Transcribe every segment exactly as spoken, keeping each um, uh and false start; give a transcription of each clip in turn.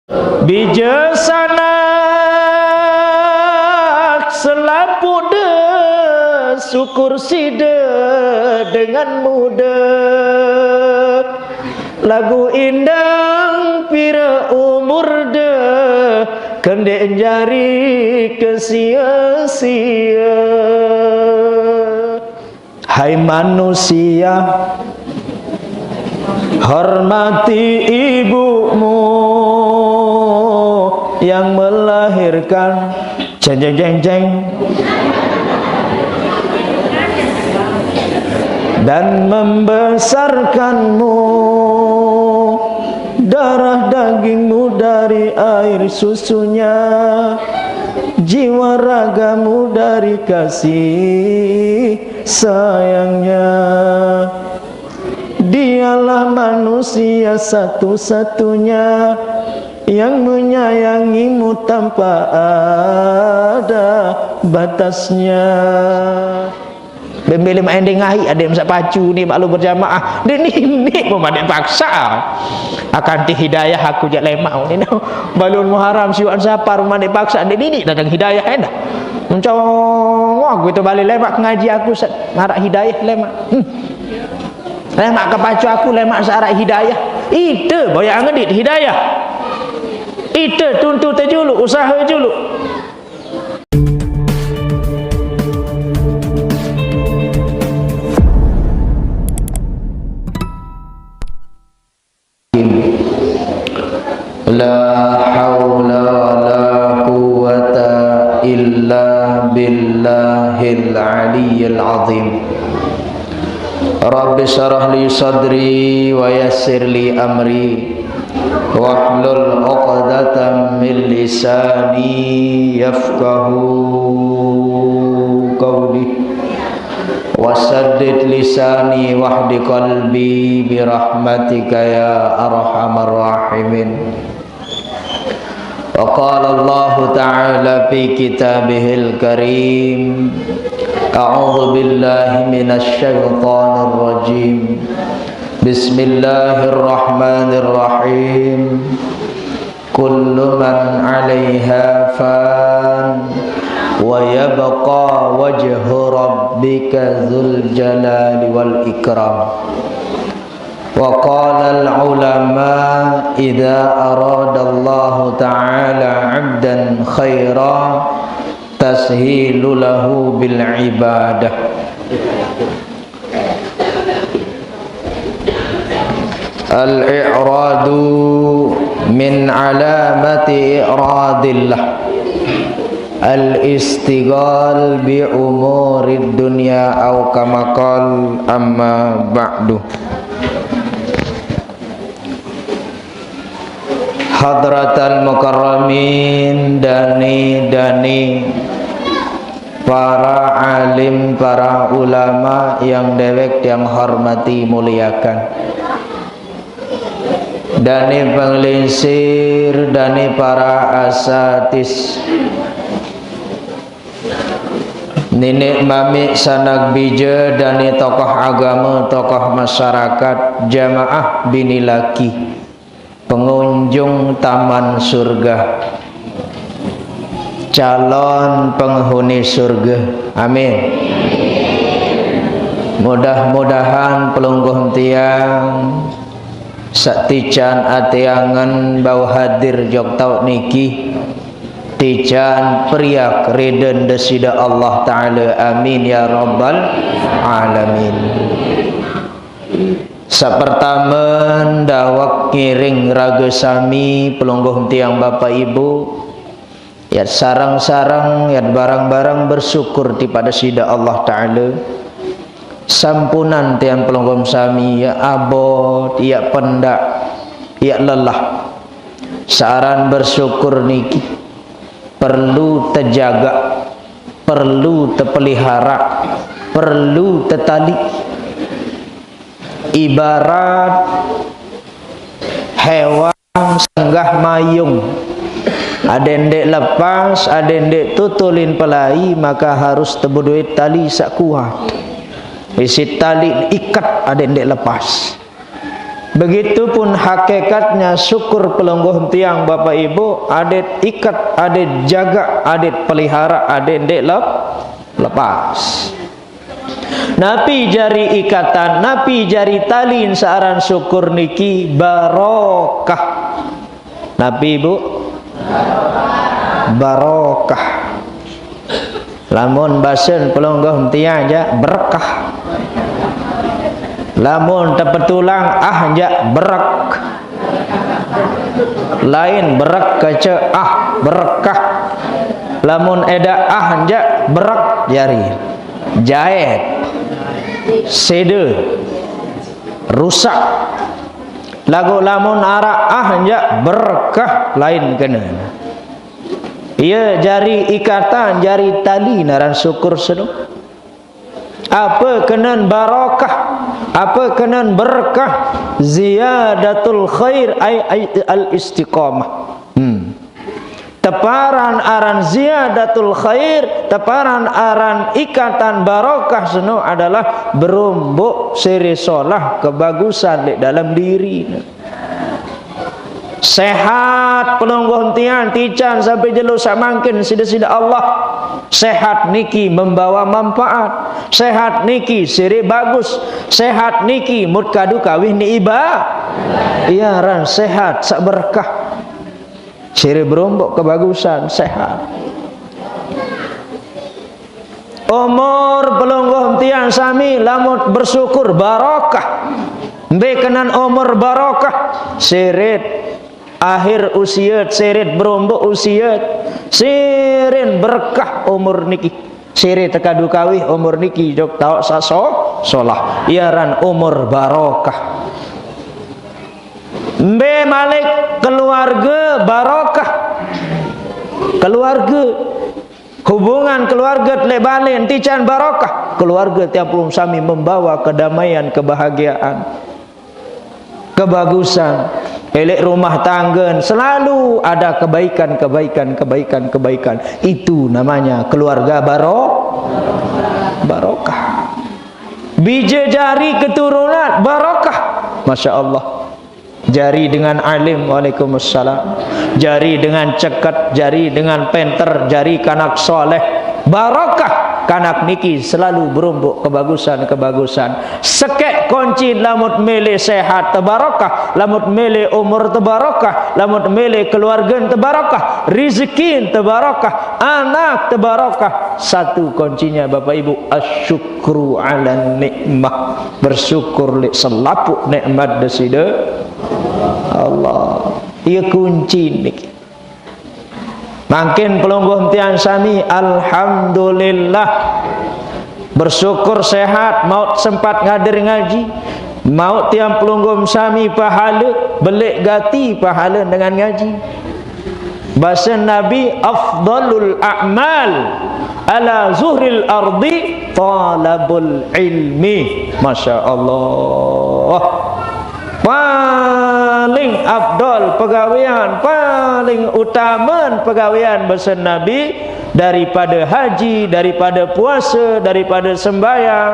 Bije sanak selapuq de, syukur side dengan mude. Laguq indang pire umurde, kendeq jari kesie-sie. Hai manusia, hormati ibumu yang melahirkan, jeng, jeng, jeng, jeng, dan membesarkanmu. Darah dagingmu dari air susunya, jiwa ragamu dari kasih sayangnya. Dialah manusia satu-satunya yang menyayangimu tanpa ada batasnya. Bembele mak endeng ai, adeq mesaq pacu ni, mak lu berjamaah. Ndeq niniq, memandeq paksa. Akan ti hidayah aku jaq lemaq, ni no. Balun Muharram, siwaq Sapar, memandeq paksa, ndeq niniq dateng hidayah endah. Mencong, aku itu balik lemaq ngaji aku, set, maraq hidayah lemaq. Hmm. Lemaq kepacu aku, lemaq saq araq hidayah. Ite boyaq ngedit hidayah. Ite tuntute juluq, usahe juluq. La haula wa la quwwata illa billahil aliyyil azim. Rabbi syrah li sadri wa yassir li amri, wahlul uqdatam min lisani yafqahu qawli. Wasaddid lisani wahdi qalbi birahmatika ya arhamar rahimin. Wa qala Allahu ta'ala fi kitabihil karim, a'udzu billahi minasy syaithanir rajim. Bismillahirrahmanirrahim. Kullu man 'alaiha fan, wa yabqa wajhu rabbika dzul jalali wal ikram. Wa qala al ulama, idza aradallahu ta'ala 'abdan khaira, tashilu lahu bil ibadah. Al-i'radu min alamati i'radillah. Al-istighal bi umurid dunya, au kama qal, amma ba'du. Hadratal mukarramin, dani-dani para alim, para ulama yang dewek tiang hormati, muliakan. Dani penglingsir, dani para asatis. Niniq mamiq sanak bije, dani tokoh agame, tokoh masyarakat, jamaah bini laki, pengunjung taman surga, calon penghuni surga. Amin. Mudah-mudahan pelungguh tiang saq tican ate angen bau hadir jok taoq niki, tican periak riden Deside Allah Ta'ala. Amin ya rabbal alamin. Saq pertame, ndawek ngiring rage sami pelungguh tiang Bapak Ibu, yat sareng-sareng, yat bareng-bareng bersyukur tipaq Deside Allah Ta'ala. Sampunan tiang pelungguh sami, yaq abot, yaq pendaq, yaq lelah. Saq aran bersyukur niki perlu tejagaq, perlu tepelihara, perlu tetali. Ibarat hewan senggah mayung. Adeq ndeq lepas, adeq ndeq tutulin pelai, maka harus tebedoe tali saq kuat. Isiq tali iket adeq ndeq lepas. Begitupun hakikatnya syukur pelungguh tiang, Bapak Ibu, adeq iket, adeq jagaq, adeq pelihara, adeq ndeq lep-, lepas. Napi jari ikatan, napi jari talin saq aran syukur niki? Barokah. Napi, Bu? Barokah. Lamun basen pelungguh tiang jaq, berkah. Lamun tepetulang ah jaq, berek. Lain berek kece ah, berkah. Lamun eda ah jaq, berek jari. Jaet. Sede. Rusak. Laguq lamun araq ah jaq, berkah, lain kene. Ie jari ikatan, jari tali, aran syukur seno. Ape kenen barokah? Ape kenen berkah? Ziyadatul khair, ai, ai al-istiqamah. Hmm. Teparan aran ziyadatul khair, teparan aran ikatan barokah seno adalah beromboq sere solah kebagusan leq dalem diri. Sehat pelungguh tiang, tican sampai jelo saq mangkin side-side Allah. Sehat niki membawa manfaat. Sehat niki sere bagus. Sehat niki mut kadu kawih ni iba. Iya, aran sehat saq berkah. Sere beromboq kebagusan, sehat. Umur pelungguh tiang sami lamun bersyukur barokah. Mbe kenen umur barokah? Sirit akhir usiet, sirit beromboq usiet. Sirin berkah umur niki. Sere tekadu kawih umur niki jok taoq saq so-, solah. Iaran umur barokah. Mbe malik? Keluarge barokah. Keluarge. Hubungan keluarge leq bale enti can barokah, keluarge tiang pelungguh sami membawa kedamaian, kebahagiaan, kebagusan. Leq rumah tanggen selalu ada kebaikan, kebaikan, kebaikan, kebaikan. Itu namanya keluarga baro-, barokah. Bije jari keturunan barokah. Masya Allah. Jari dengan alim, waalaikumsalam. Jari dengan ceket, jari dengan penter, jari kanak soleh. Barokah, kanak niki selalu beromboq kebagusan-kebagusan. Sekeq kunci, lamun mele sehat tebarokah, lamun mele umur tebarokah, lamun mele keluargen tebarokah, rizekin tebarokah, anak tebarokah. Satu kuncinya, Bapak Ibu, asyuk syukru 'alan ni'mah, bersyukur leq selapuq nikmat Deside Allah. Ie kunci niki. Mangkin pelungguh tiang sami, alhamdulillah, bersyukur sehat, mauq sempat ngadir ngaji, mauq tiang pelungguh sami pahale, beleq gati pahale dengan ngaji. Base Nabi, "Afdalul a'mal ala zuhril ardi talabul ilmi." Masya Allah. Paling afdal pegawean, paling utamen pegawean, base Nabi, daripada haji, daripada puase, daripada sembahyang,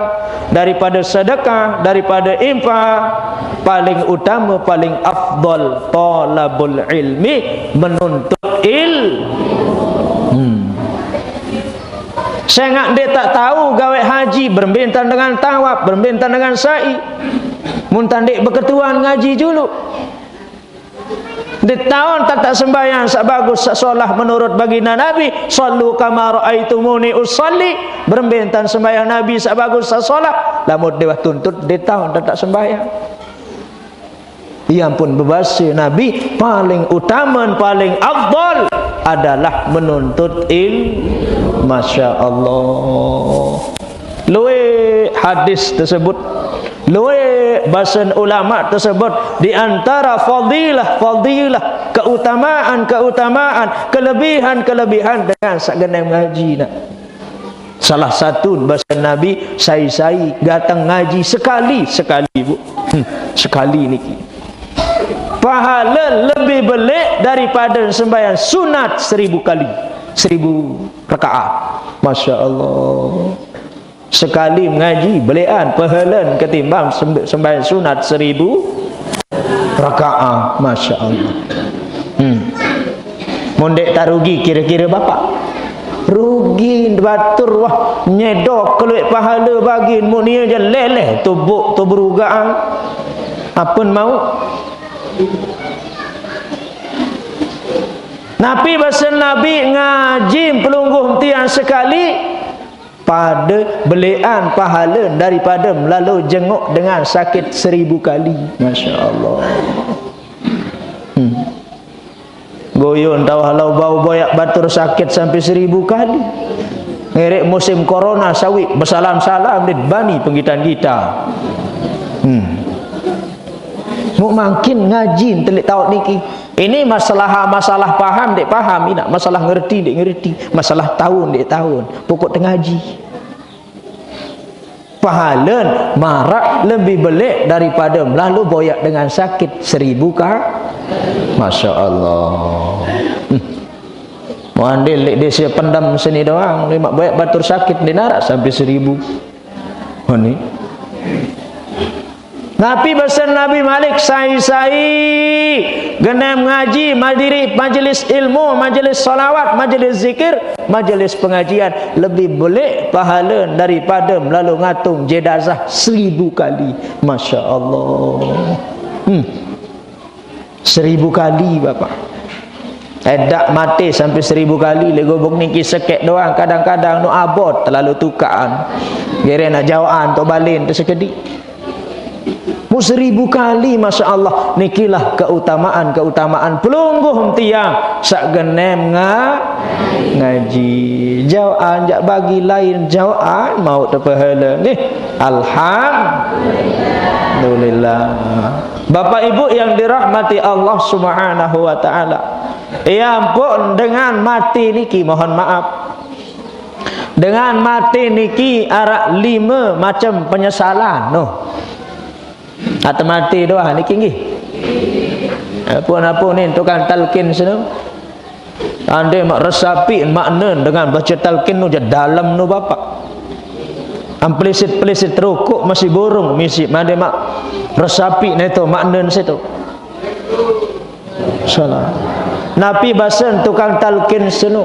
daripada sedekah, daripada infak, paling utama, paling afdal, talabul ilmi, menuntut il-, hmm. Sengaq ndeq taq tao gaweq haji, berembe entan dengan tawaf, berembe entan dengan sa'i. Mun tan ndeq beketuan ngaji juluq. Ndeq tao entan taq sembahyang saq bagus, saq solah menurut baginda Nabi, "Shallu kama ra'aitumuni usalli." Berembe entan sembahyang Nabi saq bagus, saq solah, lamun ndeq wah tuntut, ndeq tao entan taq sembahyang. Ie ampun bebase Nabi, paling utamen, paling afdal adalah menuntut il-, Masya Allah. Lueq hadis tesebut, lueq basen ulama tesebut, di antara fadilah-fadilah, keutamaan-keutamaan, kelebihan-kelebihan dengan saq geneq ngaji, nah. Salah satu basen Nabi, sai-sai dateng ngaji sekali, sekali, Bu. Hmm, sekali niki. Pahale lebih beleq daripada sembahyang sunat seribu kali, seribu rakaat. Masya Allah. Sekali ngaji, beleqan, pahalen ketimbang semb-, sembahyang sunat seribu. Rakaah, masya Allah. Hmm. Mun dek tak rugi kira-kira bapak. Rugi batur wah, nyedok keluar pahala bagi mun ia je leleh tubuk tu berugaan. Apun mau? Nabi basa Nabi ngaji pelungguh tiang sekali pada belean pahala daripada melalu jenguk dengan sakit seribu kali. Masya Allah. Hmm. Goyon tau halau bau boyak batur sakit sampai seribu kali. Ngerek musim corona sawit bersalam-salam di bani penggitan kita. Hmm. Mu makin ngaji telik taut niki. Ini masalah, masalah paham dek paham, ini masalah ngerti dek ngerti, masalah tahun dek tahun. Pokok tengaji. Pahala marak lebih belek daripada melalu boyak dengan sakit seribu ka. Masya Allah. Hmm. Muandil lek dia sia pendam seni doang, lima boyak batur sakit di narak sampai seribu. Ini. Nabi pesan Nabi Malik sai-sai genem ngaji, madiri majelis ilmu, majelis salawat, majelis zikir, majelis pengajian lebih belek pahala daripada melalu ngatung jenazah seribu kali. Masya Allah. Hmm. Seribu kali, Bapak. Edak mati sampai seribu kali, legobok niki sekek doang, kadang-kadang nu abot terlalu tukaan. Gere nak jawaan tu balin tu sekedi. Mu seribu kali, masya Allah. Nikilah keutamaan-keutamaan pelungguh tiang sak genem nga ngaji. Jawaan jak bagi lain jawaan mau terpahala. Nih, alhamdulillah. Bapak Ibu yang dirahmati Allah Subhanahu wa taala. Ya ampun, dengan mati niki mohon maaf. Dengan mati niki arak lima macam penyesalan noh. Atau mati doa niki nggih. Apa-apa ni tukang talkin seno. Ande mak resapi maknen dengan baca talkin nu je dalam nu bapak. Am pelisit-pelisit rokok masih burung misi mande mak resapi neto maknen situ. Salah. Nabi basen tukang talkin seno.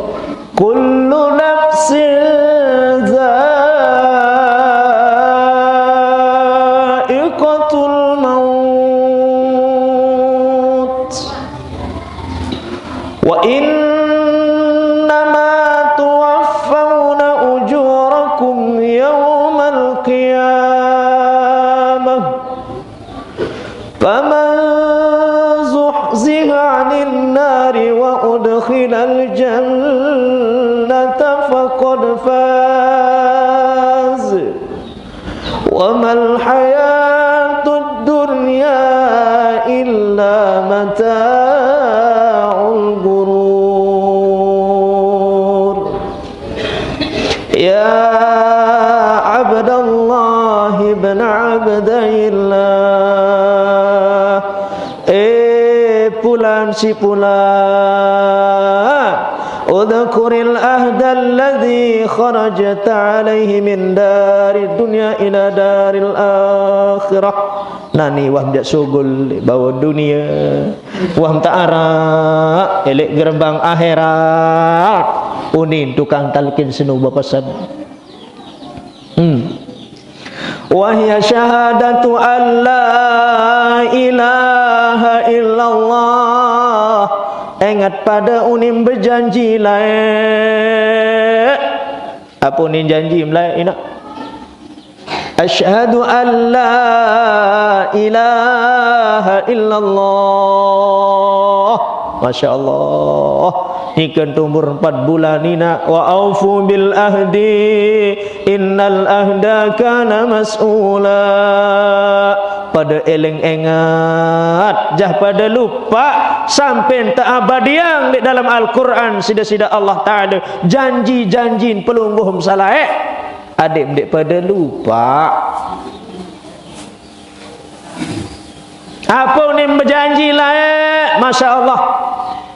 Kullu nafsin za'iqatul maut. Wa innama tuwaffawna ujurakum yawmal qiyamah. فمن زحزح عن النار وأدخل الجنة فقد فاز. وما الحياة الدنيا إلا متاع الغرور. يا عبد الله بن عبد الله. Eh, pulan si pulan. Udhkuril ahdal ladhi kharajta alaihi min darid dunya ila daril akhirah. Nani wah jak sugul bawa dunia. Wah tak arak elek gerbang akhirat. Unin tukang talkin senu bapasan. Hmm. Wahya syahadatu an la ilaha illallah. Ingat pada unin berjanji lae. Apa unin janji melae ina? Asyhadu an la ilaha illallah. Masya Allah. Ikan umur empat bulan ina. Wa aufu bil ahdi. Innal ahda kana mas'ula. Pada eleng engat, jah pada lupa, sampai tak abadiang di dalam Al-Quran sida-sida Allah Ta'ala janji-janji pelungguh salae. Adik dek pada lupa. Apa ni berjanji lae, masya Allah.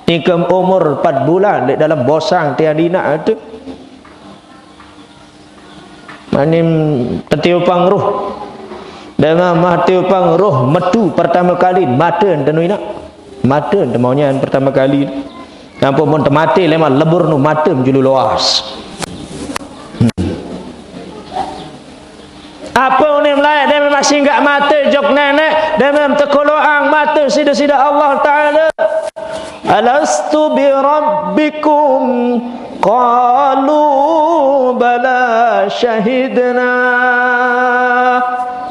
Ikem umur empat bulan dek dalam bosang tiang dina tu. Manim tetiupang ruh. Dema mate pang roh metu pertama kali, mate ente nu ina. Mate ente monyang pertama kali. Nampa mun temate lema lebur nu mate julu loas. Hmm. Apa unim layak dema masih enggak mate jok nenek, dema tekoloang mate sida-sida Allah Ta'ala. Alastu bi rabbikum? Qalu bala syahidna.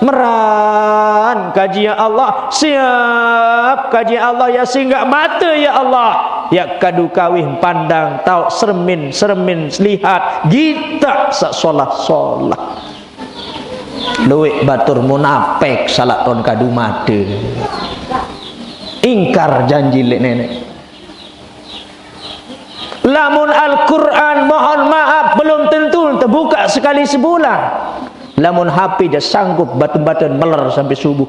Meran kaji ya Allah, siap kaji ya Allah, ya singgah mata ya Allah, ya kadu kawih pandang tau sermin-sermin lihat gita sa solah-solah. Luik batur munapek salak ton kadu mata. Ingkar janji lek nenek. Lamun Al-Quran, mohon maaf, belum tentu terbuka sekali sebulan. Lamun H P dia sanggup batu-batuan meler sampai subuh.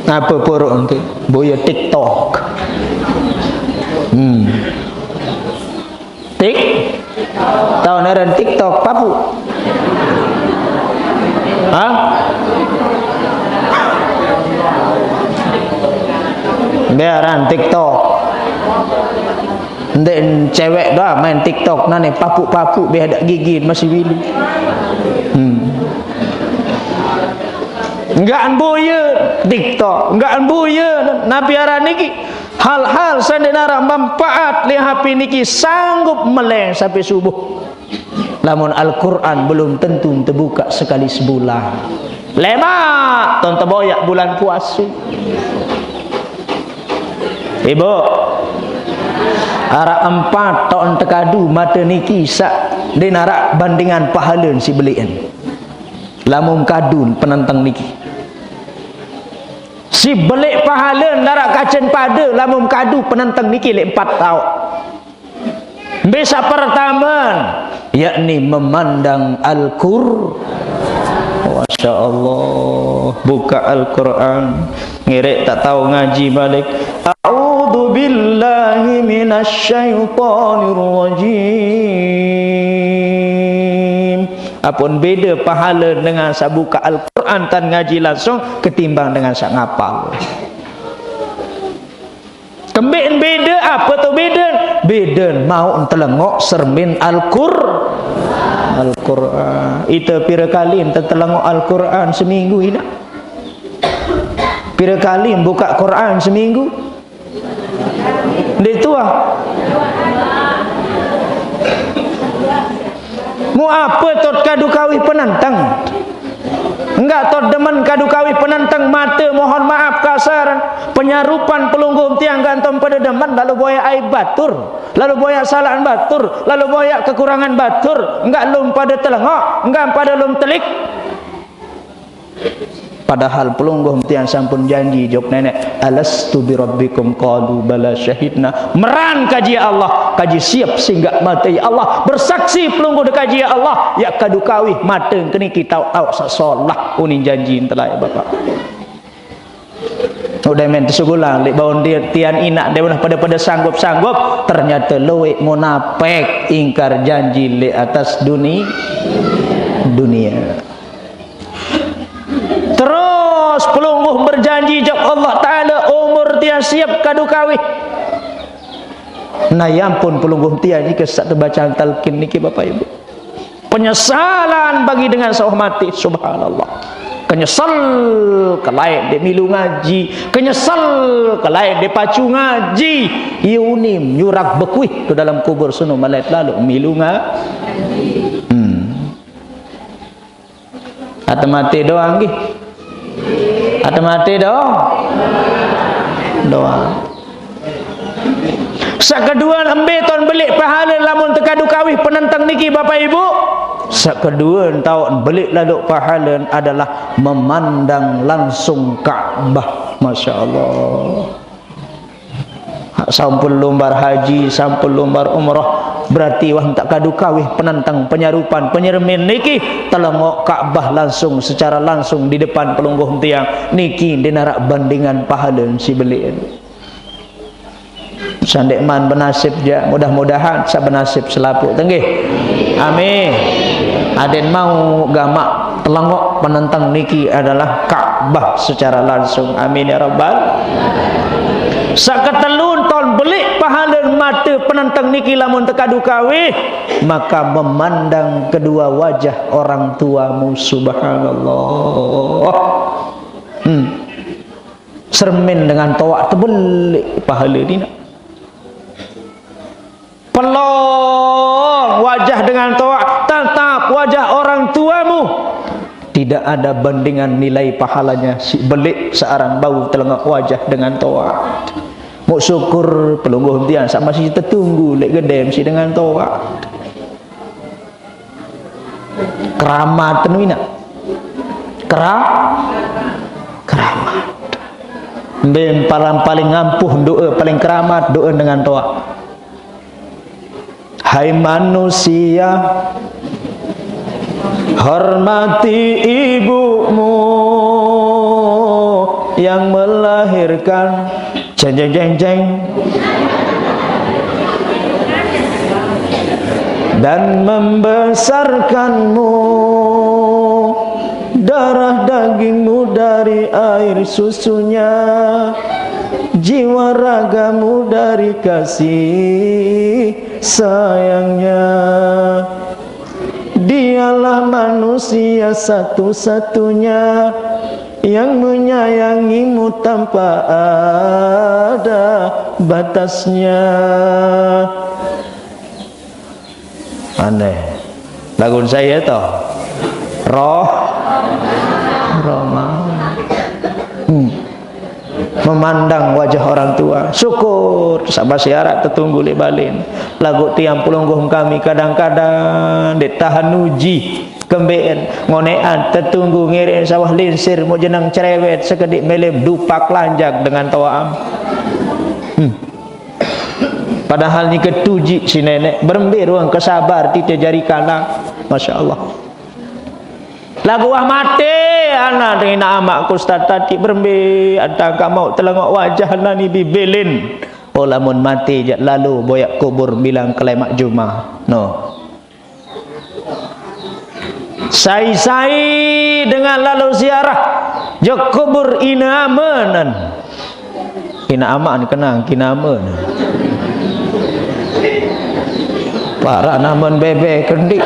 Apa porok nanti? Boya TikTok. Hmm. Tik? Tau ngaran TikTok, papu? Hah? Biaran TikTok. Ndek cewek dah main TikTok, nane papu-papu, biar ada gigi masih wili. Hmm. Enggak buya TikTok, enggak buya napi aran niki. Hal-hal sandinara manfaat li H P niki sanggup meleng sampai subuh. Lamun Al-Quran belum tentu terbuka sekali sebulan. Lemak ton teboyak bulan puasa. Ibu, arak empat taun tekadu mata niki sak dinara bandingan pahala si beliin. Lamun kadu penenteng niki. Si belik pahala darak kacen pada lamun kadu penenteng niki lek empat taun. Bisa pertama, yakni memandang Al-Qur. Masya Allah, buka Al-Quran, ngerek tak tahu ngaji balik. A'udzu billahi minasy syaithanir rajim. Apun beda pahala dengan sabuka Al-Quran tan ngaji langsung ketimbang dengan sak ngapal. Kembik beda, apa tu beda? Beda mau telengok sermin Al-Qur, Al-Quran. Ita pira kali ente telengok Al-Quran seminggu ina? Pira kali buka Quran seminggu? Ndik tuah. Mu apa tot kadu kawih penenteng? Enggak tot demen kadu kawih penenteng mata, mohon maaf kasar. Penyarupan pelungguh tiang gantom pada demen, lalu boya ai batur, lalu boya salaan batur, lalu boya kekurangan batur, enggak lum pada telengok, enggak pada lum telik. Padahal pelungguh tiang sampun janji jok nenek, "Alastu bi rabbikum?" Qalu bala syahidna. Meran kaji Allah, kaji siap singgah mata ya Allah, bersaksi pelungguh dekaji ya Allah, ya kadu kawih mata kini kita tahu sasolah unin janji entelai Bapak. Udah men tesugulang lek baun dia tian inak dia udah pada-pada sanggup-sanggup, ternyata luik munafik ingkar janji lek atas dunia dunia. Terus pelungguh berjanji jok Allah Ta'ala umur tiang siap kadu kawih. Nah, ya ampun pelungguh tiang jika sak tebacaan talqin niki Bapak Ibu. Penyesalan bagi dengan sauh mati, subhanallah. Kenyesal kelai dek milu ngaji, kenyesal kelai dek pacu ngaji. Yunim nyurak bekuih ke dalam kubur sunu malai lalu milu ngaji. Hmm. Ate mati doang nggih. Ate mati doang. Doang. Sak kedua embe ton belik pahala lamun tekadu kawih penenteng niki Bapak Ibu. Sak kedua taun belik lalu pahala adalah memandang langsung Ka'bah. Masya Allah. Sampun lumbar haji, sampun lumbar umrah, berarti wah tak kadu kawih penenteng penyarupan penyermin niki telengok Ka'bah langsung secara langsung di depan pelungguh tiang niki dinarak bandingan pahala si beliin. Sandek man benasib ja, mudah-mudahan sa benasib selapuk tenggih. Amin. Aden mau gamak Telengok penenteng niki adalah Ka'bah secara langsung. Amin ya rabbal. Sakatelun ton belik pahala mata penenteng niki lamun tekadu kawih, maka memandang kedua wajah orang tuamu, subhanallah. Hmm. Sermin dengan toak tebelik pahala ni nak. Pelong wajah dengan toak, tatap wajah orang tuamu. Tidak ada bandingan nilai pahalanya si belik searang bau telengok wajah dengan toak. Muk syukur pelungguh tiang sak masih tetunggu lek gedem si dengan toak. Keramat tu ina. Kera-, keramat. Mbem paling, paling ampuh doa, paling keramat doa dengan toak. Hai manusia, hormati ibumu yang melahirkan, jeng, jeng, jeng, jeng, dan membesarkanmu, darah dagingmu dari air susunya, jiwa ragamu dari kasih sayangnya. Dialah manusia satu-satunya yang menyayangimu tanpa ada batasnya. Aneh. Lagun saya toh. Roh. Roma. Hmm. Memandang wajah orang tua. Syukur sama syarat tetunggu lek balin. Lagu tiang pelungguh kami kadang-kadang ditahan uji. Kembeen, ngonean, tetunggu ngiring sawah linsir, mau jenang cerewet, sekedik melem dupak lanjak dengan toam. Hmm. Padahal ni ketuji si nenek, berembe ruang kesabar tite jari kanak. Masya Allah. Lagu wah mate anak dengan amak ku start tadi berembe, atau kamu telengok wajah nani bibelin. Oh, lamun mate jak lalu boyak kubur bilang kelemak Jumat. No. Sai-sai dengan lalu ziarah jok kubur ina amenan. Ina amak ni kenang, ina amenan. Para namen bebe kendi.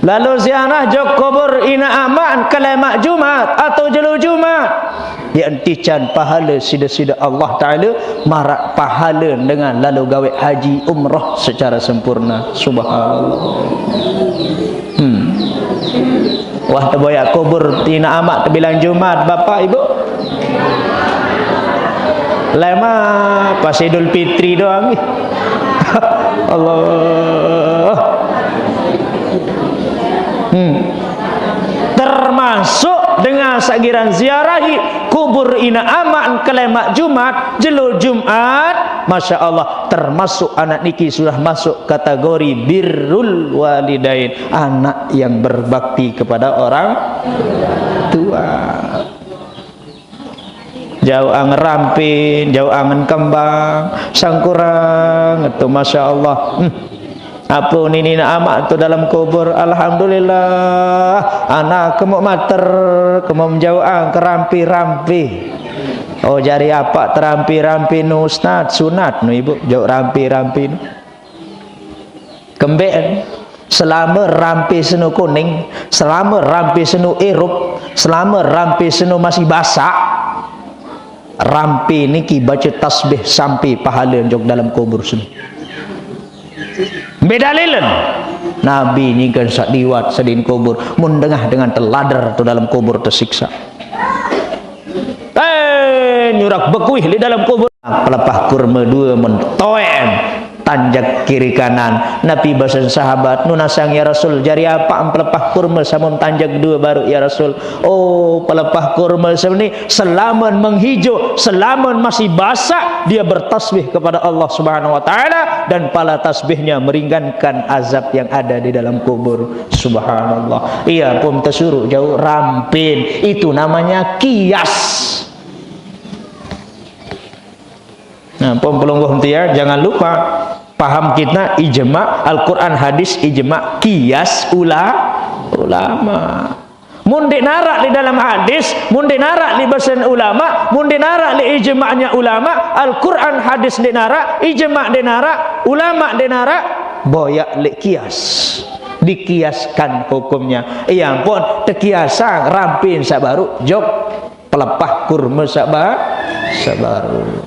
Lalu ziarah jok kubur ina amak kelemak Jumat atau jelo Jumat. Diantican pahala sida-sida Allah Ta'ala, marak pahala dengan lalu gawe haji umrah secara sempurna. Subhanallah. Hmm. Wah, teboyak kubur tina amak tebilang Jumat, Bapak Ibu. Lema pas Idul Fitri doang. Allah. Hmm. Termasuk dengan sagiran ziarahi kubur ina amak kelemak Jumat, jelo Jumat, Masya Allah, termasuk anak niki sudah masuk kategori birrul walidain, anak yang berbakti kepada orang tua. Jauh angen rampin, jauh angen kembang, sangkurang itu, Masya Allah. Hmm. Apa nini nak amak tu dalam kubur? Alhamdulillah, anak kemuk mater, kemuk menjauh ang kerampi-rampi. Oh, jari apak terampi-rampi nu ustaz, sunat nu ibu, jauh rampi-rampi nu. Kembek, selama rampi senu kuning, selama rampi senu irup, selama rampi senu masih basah, rampi niki baca tasbih sampai pahala jok dalam kubur senu. Bedalilen. Nabi nyingkan sadiwat sedin kubur, mun dengah dengan telader tu dalam kubur tersiksa. Eh, nyurak bekuih di dalam kubur. Pelepah kurma dua mentoen, tanjak kiri kanan. Nabi basen sahabat, nunasang ya Rasul, jari apa pelepah kurma samun tanjak dua baru ya Rasul? Oh, pelepah kurma sebenarnya selaman menghijau, selaman masih basah, dia bertasbih kepada Allah Subhanahu wa Ta'ala, dan pala tasbihnya meringankan azab yang ada di dalam kubur. Subhanallah. Iya, pun tersuruh jauh rampin. Itu namanya kias. Nah, pun pelungguh tia, jangan lupa paham kita ijma, Al-Quran, hadis, ijma, kias, ula-, ulama. Mun ndeq naraq leq dalem hadis, mun ndeq naraq leq basen ulama, mun ndeq naraq leq ijma'nya ulama, Al-Quran, hadis ndeq naraq, ijma' ndeq naraq, ulama ndeq naraq, boyaq leq kias. Dikiaskan hukumnya. Iya ampun, tekiasang rampin saq baruq, jok pelepah kurme saq ba-, saq baruq.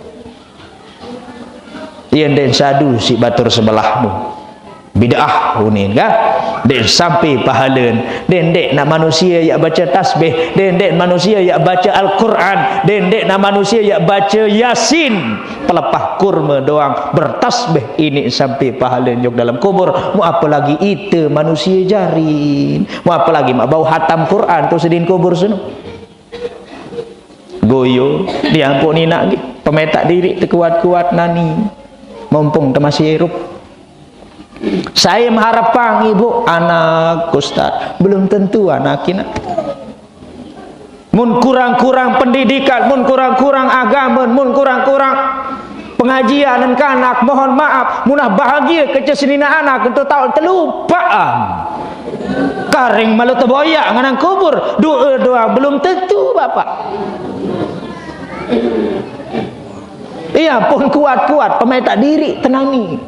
Yen ndeq sadu siq batur sebelahmu. Bid'ah unin kah? Ndeq sampe pahalen. Ndeq, ndeq naq manusie yaq bace tasbih. Ndeq, ndeq manusie yaq bace Al-Quran. Ndeq, ndeq naq manusie yaq bace Yasin. Pelepah kurme doang bertasbih, iniq sampe pahale jok dalem kubur. Mu apelagi ite manusie jarin. Mu apelagi maq bau hatam Quran tu sedin kubur seno. Goyo, diampun inaq nggih. Pemetak diriq tekuat-kuat nani. Mumpung temasih irup. Saya mengharapkan ibu anak ustaz. Belum tentu anak inaq. Mun kurang-kurang pendidikan, mun kurang-kurang agama, mun kurang-kurang pengajian engkanak, mohon maaf, munah bahagie kece senine anak entu taoq telupaqan. Karing malu teboyaq ngenang kubur, doe doang belum tentu, Bapak. Iya, pun kuat-kuat, pemetak diriq tenani.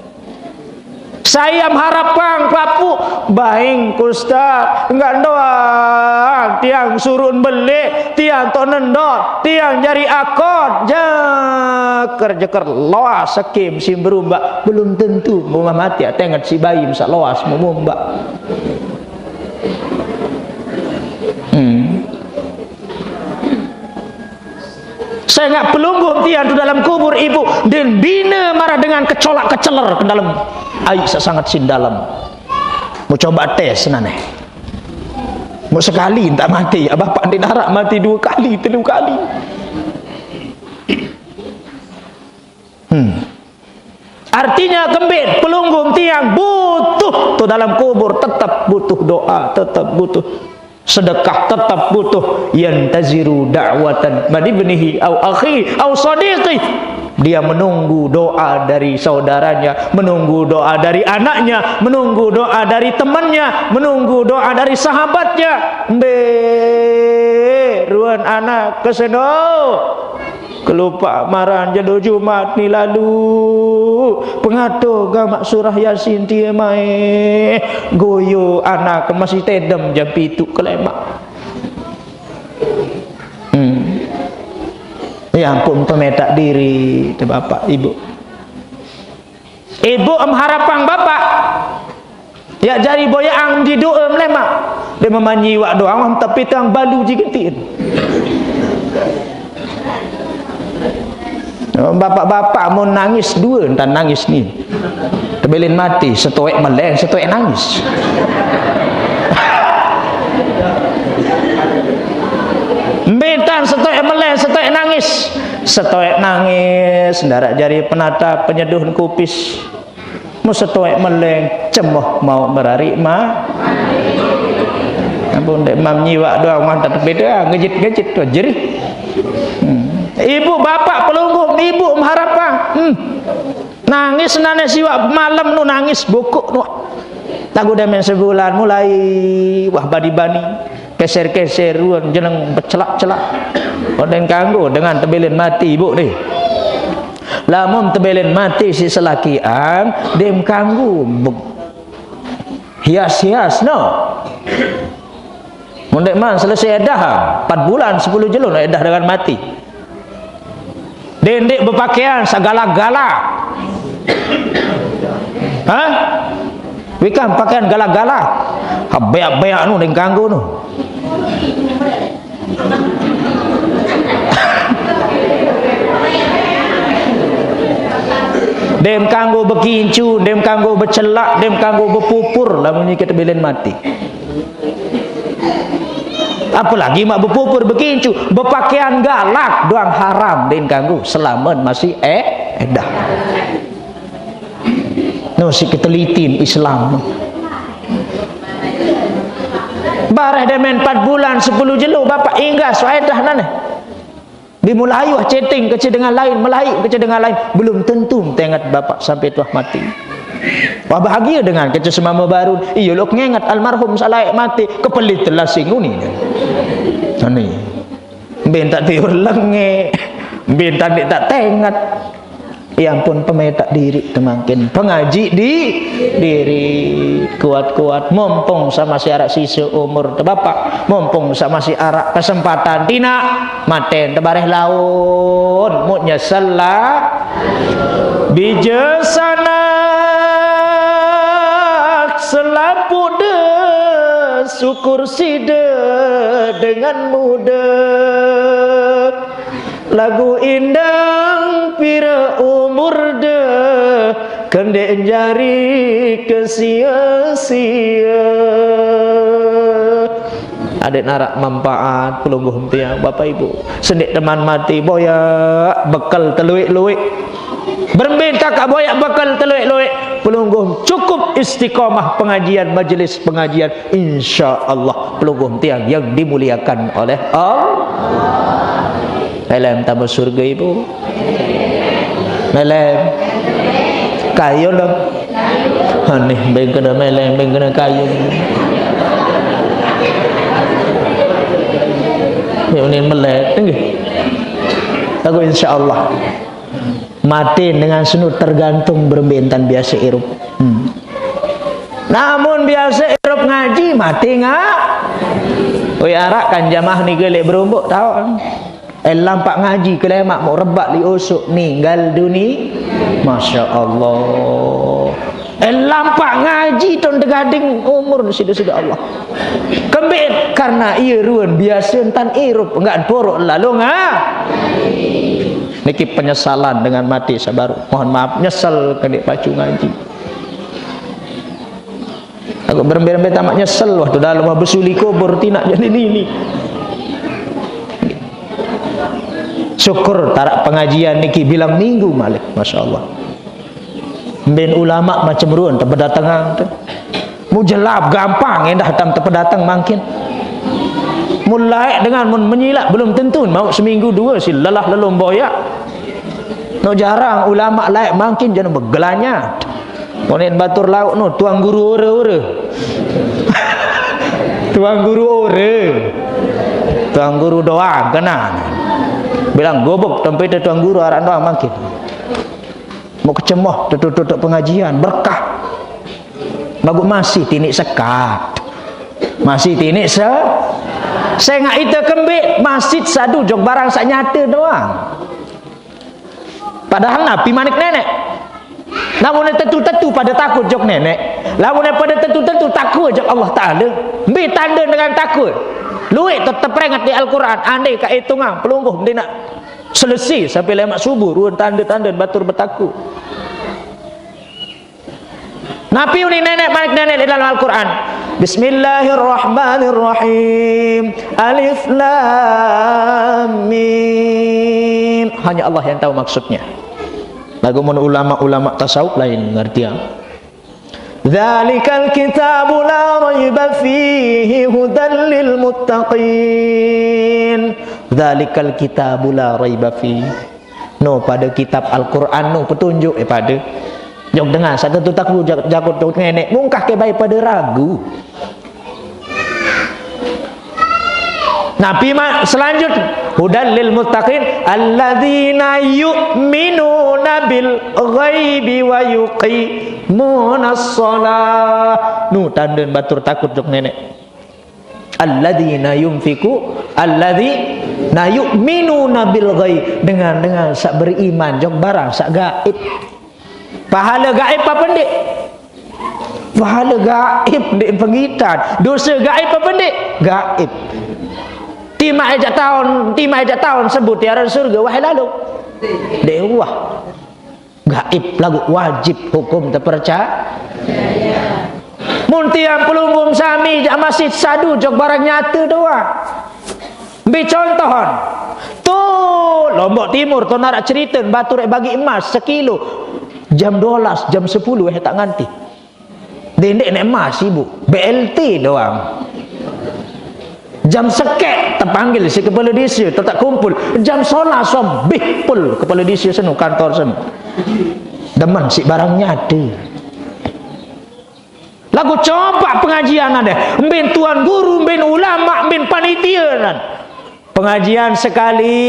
Saya mengharapkan papuq, baing Ustaz, enggak doang tiang surun beleq, tiang tonen dot, tiang jari akot, jeker-jeker loas sekim sim berumbak, belum tentu mumah mati tenget si baim saq loas memumbak. Hmm. Sengaq pelungguh tiang tu dalem kubur, ibu, ndeqn bine maraq dengan kecolaq keceler ke dalem aiq saq sanget sin dalem. Mu coba tes nane. Mu sekali ntak mati, ya bapak ndeqn araq mati due kali, telu kali. Hmm. Artinya kembit pelungguh tiang butuh tu dalem kubur, tetep butuh doa, tetep butuh sedekah, tetep butuh yantaziru da'watan min ibnihi au akhi au sadiqi. Dia menunggu doa dari saudaranya, menunggu doa dari anaknya, menunggu doa dari temannya, menunggu doa dari sahabatnya. Mbe ruan anak keseno. Kelupaq maraq jelo Jumat ni lalu. Pengato gamaq surah Yasin tie mae. Goyo anak masih tedem jam pituq kelemaq. Hmm. Ya ampun, pemetak diri, te bapak, ibu. Ibu em harapang bapak. Ya jari boyaqang di doe melemaq. Dia memanyi wak doang, tapi tang balu jigentin. Bapak-bapak mau nangis dua, entan nangis ni. Tebelin mati, setoek meleng, setoek nangis. Mbentan setoek meleng, setoek nangis. Setoek nangis, ndaraq jari penatap, penyeduh kupis. Mu setoek meleng, cemoh mau merariq ma. Ampun, ndeq mam nyiwak doang, mantap beda, ngejit-ngejit tu, jerih. Hmm. Ibu bapak pelungguh, ibu mengharapkan. Hmm. Nangis nane siwak malem nu nangis bokok nu. Lagu demen sebulan mulai, wah bani-bani. Keser-keser ruan jeneng becelak-celak. Onden kanggo dengan tebelin mati, ibu ni. Lamun tebelin mati si selakian, dem kanggo be-, hias-hias, no. Mun ndeq man selesai edah, empat bulan, sepuluh jelo no edah dengan mati. Dendeq bepakean segalak-galak. Hah? Wikan pakean galak-galak. Ha, beak-beak nu ndeq kanggo nu. Dem kanggo bekincu, dem kanggo becelak, dem kanggo bepupur, lamun nike tebelin mati. Apalagi maq bepupur bekincu, bepakean galak doang haram, ndeqn kanggo, selamen masih e-, edah. No, siq ketelitin Islam. Bareh demen empat bulan, sepuluh jelo, bapak inggas, wah edah nane. Dimulai wah chatting kece dengan lain, melai kece dengan lain, belum tentu tenget bapak sampai tuah mati. Wah bahagia dengan kece semame baru, iyo lok ngenget almarhum saq laeq mati, kepelit telas sing uni. Ani. Mbe tak tiur lenge, mbe tak dik tak tenget. Ya ampun, pemetak diri temangkin. Pengaji di diri. Kuat-kuat. Mumpung sama si arak sisa umur te bapak. Mumpung sama si arak kesempatan. Tina, maten tebareh laun. Muk nyesel lah. Bija sanak selapuq de, syukur side dengan mude. Lagu indang pire umur de, kendeq jari kesia-sia. Adeq naraq manpaat pelungguh tiang, Bapak Ibu. Sendeq teman mati, boyaq bekel teluiq-luiq. Berembe takaq boyaq bekel teluiq-luiq, pelungguh cukup istiqomah pengajian, majelis pengajian, insya Allah, pelungguh tiang yang dimuliakan oleh Allah. Melem tame surga, Ibu. Melem. Kayu lem. Aneh, beng kena melem, beng kena kayu. Ini melet, nggih. Aku insya Allah. Mate dengan senu tergantung berembe entan biase irup. Hmm. Namun biase irup ngaji, mate nga-, oi, araq kan jamaah nike leq berumbuk, tao. Eh, lampaq ngaji kelemaq muk rebaq leq usuk ninggal duni. Masya Allah. Eh, lampaq ngaji ton degading umur side-side Allah. Kembeq? Karena ie ruen biase entan irup, enggak poroq lalo nga-, Niki penyesalan dengan mati sabaru. Mohon maaf, nyesel kendeq pacu ngaji. Aku berembe-rembe tamaq nyesel, wah, tu dalem wah besuli kubur, tinaq jadi nini. Syukur taraq pengajian niki bilang minggu malik, masya Allah. Mben ulama macem ruen tepedatengang tu. Mun jelap gampang endah tam tepedateng mangkin. Mun laeq dengan mun menyilaq belum tentu, mauq seminggu due si lelah lelom boyaq. No jarang ulama laeq mangkin jano begelanyat. Moneq batur lauq no, tuang guru ore-ore. Tuang guru ore. Tuang guru doang kena. Bilang gobok tempe tuang guru araq doang mangkin. Mau kecemoh, tutuq-tutuq pengajian, berkah. Laguq masih tiniq sekat. Masih tiniq se-, sengaq ite kembeq masih sadu jok barang saq nyate doang. Padahal Nabi manik Neneq, lamun tetu-tetu pade takut jok Neneq, lamun pade tetu-tetu takut jok Allah Taala, mbe tande dengan takut? Lueq to teperinget di Al-Quran, andai kaq itungang pelungguh ndeq naq selesai sampai lemaq subuh, ruen tande-tande batur betakut. Napi unin Neneq, manik Neneq di dalam Al-Quran? Bismillahirrahmanirrahim. Alif Lam Mim. Hanya Allah yang tahu maksudnya. Laguq mun ulama-ulama tasawuf lain ngertiang. Dzalikal kitabu la raiba fihi hudan lil muttaqin. Dzalikal kitabu la raiba fihi. No, pade kitab Al-Quran no petunjuk, eh, pade. Jok dengan saq tetu takut, jak-, jakut jok Neneq, mungkah ke bae pade ragu. Napi ma-, selanjut, hudal lil muttaqin alladzina yu'minuna bil ghaibi wa yuqimunas shalah. Nu tanden batur takut jok Neneq. Alladzina yunfiqu, alladzina yu'minuna bil ghaib. Dengan, dengan saq beriman jok barang saq gaib. Pahale gaib apa ndeq? Pahale gaib ndeq pengitan. Dose gaib apa ndeq? Gaib. Timaq ejaq taon, timaq ejaq taon sebut aran surge, wah lalo. Ndeq wah. Gaib laguq wajib hukum teperca-. Mun tiang pelungguh sami jaq masih sadu jok barang nyate doang. Mbe contohan? Tu Lombok Timur, tu naraq cerite batur bagi emas sekilo. Jam due belas, jam sepuluh eh tak nganti. Dendeq neq emas, Ibu. B L T doang. Jam sekeq tepanggil si kepala desa, tetap kumpul. Jam solas sombih pul kepala desa senu, kantor senu. Demen si barang nyate. Laguq coba pengajian ade, mben tuan guru, mben ulama, mben panitia nan. Pengajian sekali,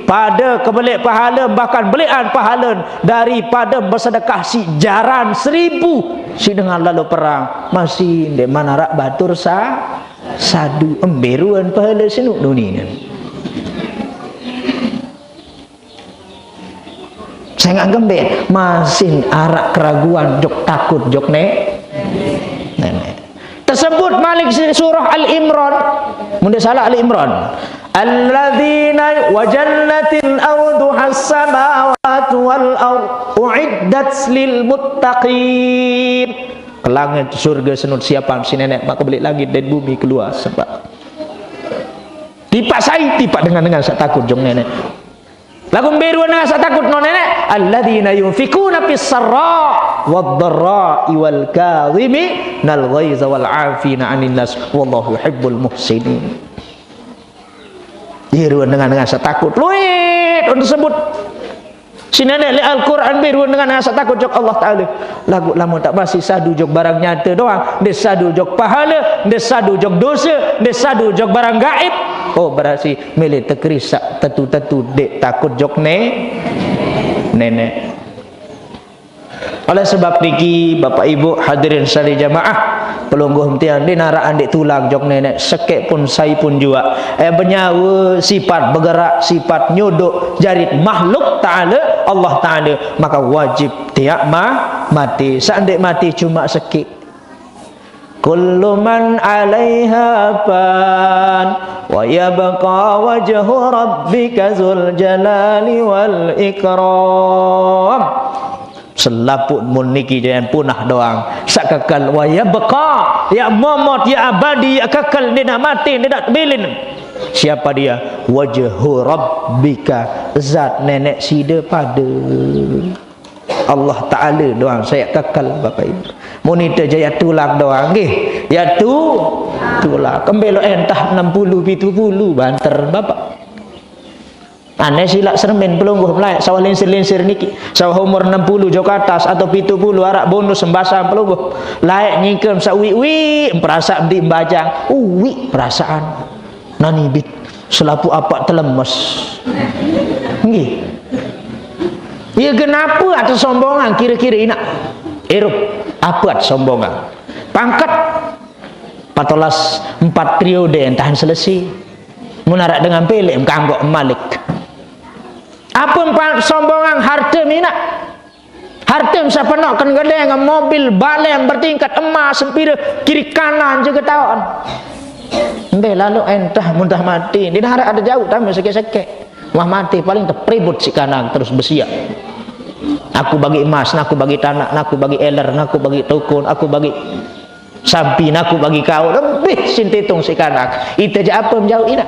pada kebelik pahala, bahkan belikan pahala daripada bersedekah sijaran seribu. Si dengan lalu perang, masih di mana rak batur sa, sadu emberuan pahala senuk dunia. Saya nggak gembet, masih arak keraguan, jok takut, jok ne, nenek. Tersebut malik surah Al Imran. Mun dak salah Al Imran. Alladzina wa jannatin arduhas samawati wal ard uiddat lil muttaqin. Ke langit surga senut siapan si nenek, maka balik langit dan bumi keluar sebab. Tipak sai, tipak dengan-dengan saya takut jong nenek. Lagu beruan dengan saya takut no nenek. Alladzina yunfikuna fis sarra wad dharra wal kadhimi nal ghaiza wal afina anin nas wallahu yuhibbul muhsinin. Iruan dengan-dengan saya takut. Luit on tersebut. Si nenek le Al-Quran beruan dengan-dengan saya takut jok Allah Ta'ala. Lagu lama tak basi sadu jok barang nyata doang. Dia sadu jok pahala, dia sadu jok dosa, dia sadu jok barang gaib. Oh, berarti milih tekerisak tetu-tetu dek takut jok ne, nenek. Oleh sebab niki, Bapak Ibu hadirin sari jamaah, pelungguh tiang di naraan dek tulang jok nenek, sekek pun sai pun jua. Eh, bernyawa, sifat bergerak, sifat nyodok, jarit makhluk Ta'ala, Allah Ta'ala, maka wajib tiap ma, mati. Seandai mati cuma sekek. Kullu man alaiha fan wa yabqa wajhu rabbika zul jalali wal ikram. Selaput mun niki jangan punah doang. Sak kekal wa yabqa, ya momot, ya abadi, ya kekal, dia nak mati, dia nak bilin. Siapa dia? Wajhu rabbika, zat nenek sida pada. Allah Ta'ala doang saya kekal, Bapak Ibu. Mun ite jaya tulang doang nggih. Ya tu, tulang. Kembelo entah enam puluh, pitu puluh, banter, Bapak. Aneh silak sermin pelungguh melai, sawah linsir-linsir niki. Sawah umur enam puluh jok atas atau pitu puluh arak bonus sembasa pelungguh. Laik nyingkem sak wi-wi, perasaan di bajang. Wi perasaan. Nani bit, selapu apak telemes. Nggih. Ya kenapa ada sombongan kira-kira inak? Irup, apa ada sombongan? Pangkat patolas empat periode entahan selesai. Munarak dengan pelek, mkanggok malik. Apa empat sombongan harta minak? Harta sapenok kan gedeng, mobil, balai bertingkat, emas, sempira, kiri kanan juga taon. Ende lalu entah mudah mati. Di darat ada jauh tamu sekek-sekek. Wah mati paling terperibut si kanan terus bersiap. Aku bagi emas, aku bagi tanak, aku bagi eler, aku bagi tukun, aku bagi sampi, aku bagi kau. Lebih sintitung si kanak. Ite je apa menjauh ina.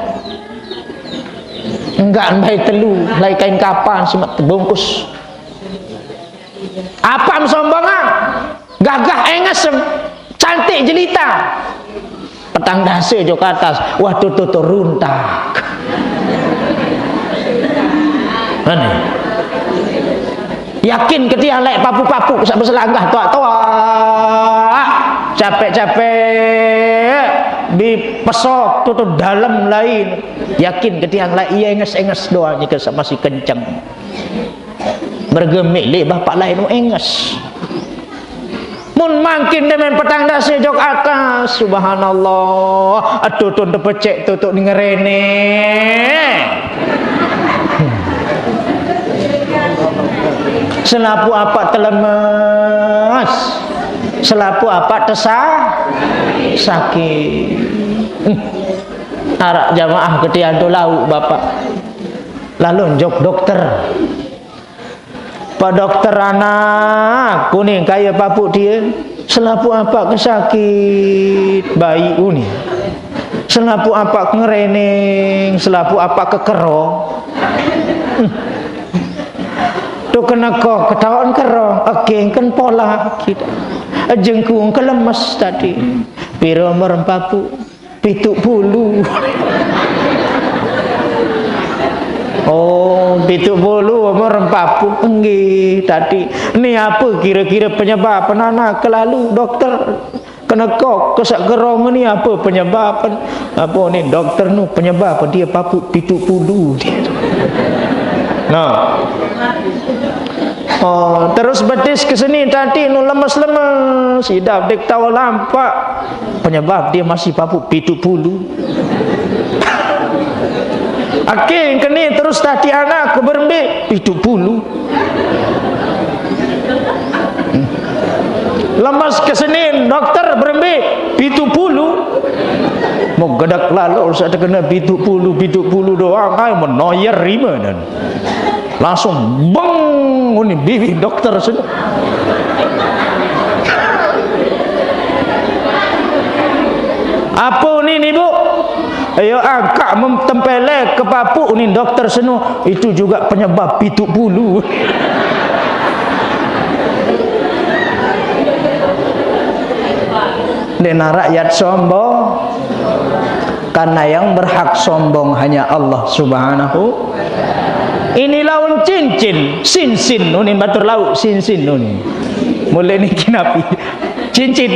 Enggak baik telu, lai kain kapan semak terbungkus. Apam sombongan, gagah engesem, cantik jelita. Petang dasa jok atas, wah tutu tu runtak. Aneh. Yakin ketiang laik papu-papu sak berselanggah tuak-tuak. Capek-capek. Di pesok tutu dalam lain. Yakin ketiang laik iya enges-enges doang jika masih kenceng. Bergemik le bapak lain enges. Mun mangkin demen petang dasa jok atas, subhanallah. Aduh tun tepecek tutuk ni ngerene. Selapu apak telemas. Selapu apak tesah sakit. Hmm. Arak jamaah ketian tu lauk bapak. Lalu jok dokter. Pak dokter anak, kuning kaya papuk dia. Selapu apak kesakit, baik uni. Selapu apak ngereneng, selapu apak kekero. Hmm. Tu kena kok ketahuan kero, oke kan pola kita. Jengkung kelemes tadi. Piro merem papuk. Pitu puluh. Oh, pitu puluh umur empat puluh. Enggih, tadi. Ni apa kira-kira penyebab penana kelalu, dokter? Nekok ke sak gerong ni apa penyebab? Apa ni doktor nu penyebab dia papuq pitu puluh dia. Nah. Oh, terus betis ke sini tadi nu lemes-lemes, idap dek tawa lampak. Penyebab dia masih papuq pitu puluh. Akhir kene terus tadi anak ke berembe pitu puluh. Lemes ke sini dokter berembe pitu puluh. Mau gedak lalu saya terkena pitu puluh, pitu puluh doang, ai menoyer rima dan langsung beng ni bibi dokter sini. Apa ni ni bu? Ayo angkat mem- tempele ke papuq ni dokter seno. Itu juga penyebab pitu puluh. Dena rakyat sombong. Karena yang berhak sombong hanya Allah Subhanahu. Ini laun cincin, sinsin unin batur lauk, sinsin unin. Mulai ni kinapi? Cincin.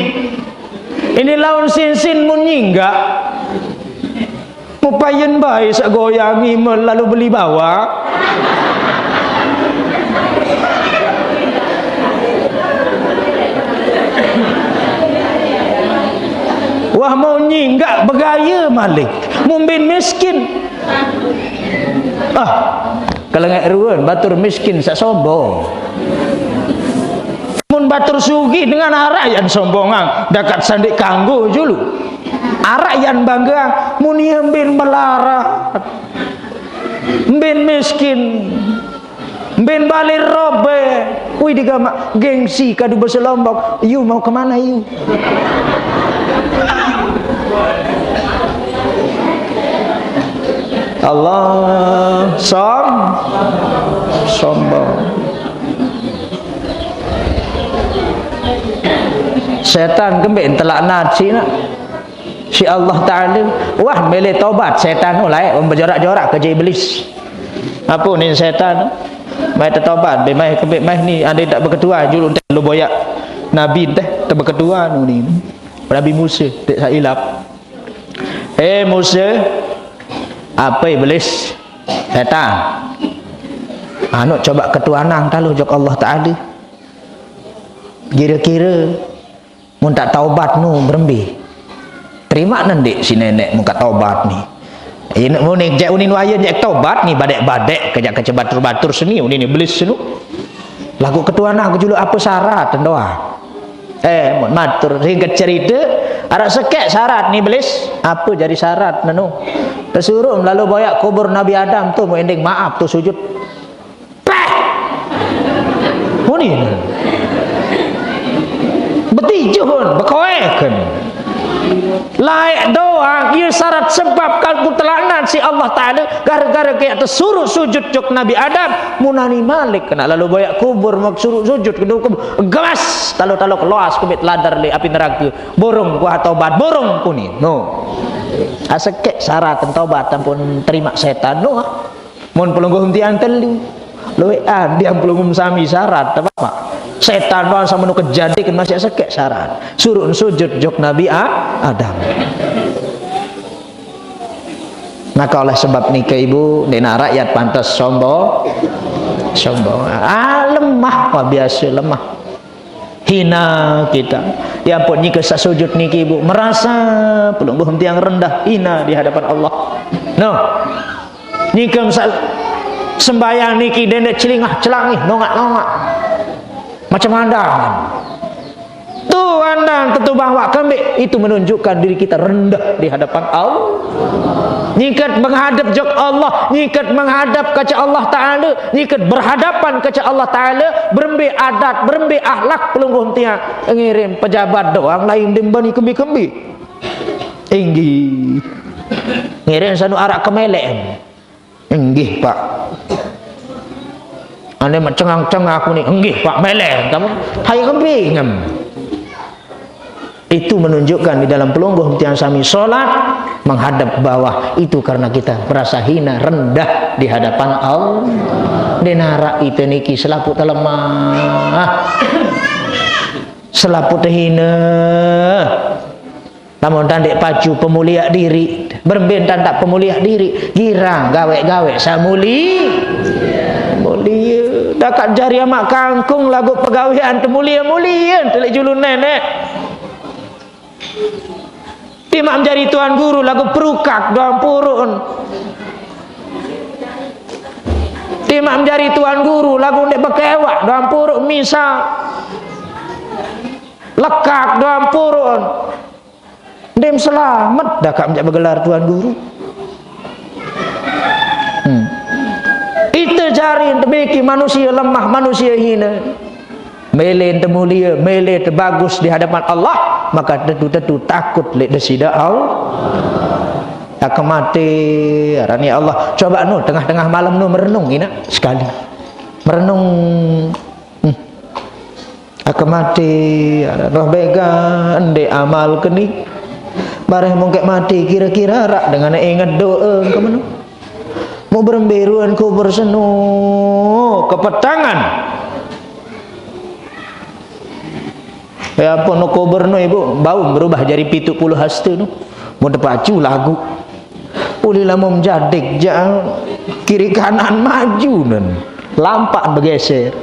Ini laun sinsin mun nyinggak. Mupayen bae sak goyangi me lalu beli bawak. Wah, mau nyinggak begaya malik. Mumbin miskin. Ah, kalau nggak ruan, batur miskin sak sombong. Mun batur sugih dengan arak yan sombongan, dakat sandik kanggo julu. Arak yan bangga, mun iya mbin melarat, mbin miskin, mbin balir robe. Wih, digamak gengsi kadu basa Lombok. You mau kemana you? Allah som sombong. Setan kembe telak nasi nak. Si Allah Ta'ala, wah, mele tobat setan mulai, um, berjorak-jorak kerja iblis. Apa ni setan tu? Mai tetobat, be mai kebek mai ni, ada tak berketua julu teh lu boyak. Nabi teh tak berketua nu ni. Nabi Musa, tak silap. Eh Musa, apa iblis? Setan. Anu coba ketua nang talu jok Allah Ta'ala. Kira-kira mun tak taubat nu berembe. Terima nendik si nenek muka taubat ni. Ini muning cek unin wayen cek taubat ni badek-badek kejak kece batur-batur seni unin iblis senu. Lagu ketua nak julu apa syarat doa. Eh, mun matur singkat cerita, ada sekek syarat ni iblis. Apa jadi syarat nenu? Tersuruh lalu boyak kubur Nabi Adam tu mau ending maaf tu sujud. Peh! Muni. Betijuhun, bekoeken. Laek doang, iya syarat sebab kalku telaknat si Allah Ta'ala, gara-gara kayak tersuruh sujud jok Nabi Adam, munani malik kena lalu boyak kubur, mak suruh sujud ke kubur, gemas, talo-talo keluas kebit ladar le api neraka, borong kuah tobat, borong kuni, no. Asekek syarat tobat ampun terima setan, no. Mun pelungguh tiang telu. Luekan tiang pelungguh sami syarat, apa, Pak? Setan bang sama nu kejadikan masih sekek syarat. Suruh sujud jok Nabi A- Adam. Maka oleh sebab ni ke ibu, dina rakyat pantas sombong. Sombong. Ah, lemah, wah, biasa lemah. Hina kita. Ya ampun, nyike sak sujud niki ibu merasa pelungguh tiang rendah, hina di hadapan Allah. No. Nyike sa- sembayang niki dendek celingah celangih, nongak-nongak. Macam andang. Tu andang tetu bahwa kembik itu menunjukkan diri kita rendah di hadapan Allah. Nyikat menghadap jok Allah, nyikat menghadap kaca Allah Ta'ala, nyikat berhadapan kaca Allah Ta'ala, berembe adat, berembe akhlak pelungguh tiang. Ngirim pejabat doang lain dembani kembi-kembi. Inggih. Ngirim sanu arak kemelekan. Inggih, Pak. Ane mak cengang-cengang aku ni, inggih, Pak, meleh. Kamu hai kembi ngem. Itu menunjukkan di dalam pelungguh tiang sami sholat menghadap bawah. Itu karena kita merasa hina, rendah di hadapan Allah. Denara itu niki selaku telemah. Selaput hina. Lamun tan ndeq pacu pemulia diri, berembe tan tak pemulia diri, girang gaweq-gaweq saq muli-, mulie. Dakaq jari amaq kangkung laguq pegawean temulie-mulie, teleq julun neneq. Timaq menjari tuan guru laguq perukak doang purun. Timaq menjari tuan guru laguq ndeq bekewaq doang purun misal. Lekak doang purun. Ndeq selamet dakaq menjak begelar tuan guru. Hmm. Ite jari ente miki manusie lemah, manusie hine. Mele ente mulie, mele ente bagus di hadapan Allah, maka tetu-tetu takut leq Deside Allah. Takemate, arani Allah. Coba nu, tengah-tengah malem nu merenung, inaq, sekali. Merenung. Hmm. Ake mate, roh bega, ndeq amal keni. Bareh mungkeq mate, kire-kire araq dengane inget do'e, kemeno. Mu berembe ruan kubur seno, kepetangan. Ya ampun, no kubur no, Ibu, bau berubah jari pitu puluh haste no. Mun tepacu lagu. Uli lamun jadik, ja-, kiri kanan maju nen. Lampak begeser.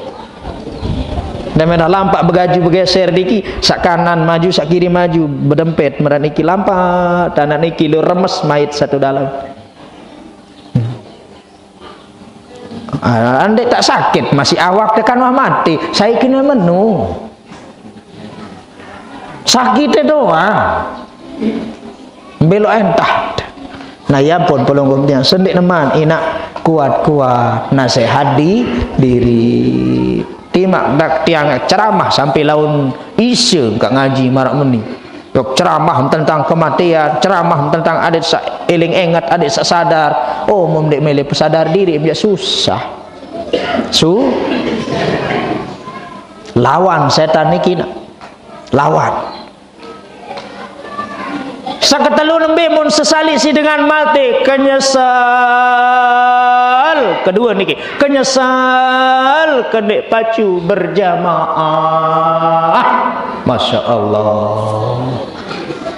Dan menah lampak begaju begeser diki, sak kanan maju, sak kiri maju, bedempet meran niki lampak, tanah niki lu remes mait satu dalam. Ah, andai tak sakit, masih awak tekan wah mati, saya kena menu. Sakite doang. Belok entah. Nah, ya ampun, pelungguh tiang, sendik neman, inaq kuat-kuat, nasehat di diri. Timaq dak tiang ceramah sampai laun ise engkak ngaji maraq meni. Yok ceramah tentang kematian, ceramah tentang adeq saq eling enget, adeq saq sadar. Oh, mun ndeq mele pesadar diri, ya susah. Su-, lawan setan niki, nak. Lawan. Saq ketelu nembe mun sesali si dengan mate, kenyesal. Kedue niki, kenyesal kendeq pacu berjamaah. Masya Allah.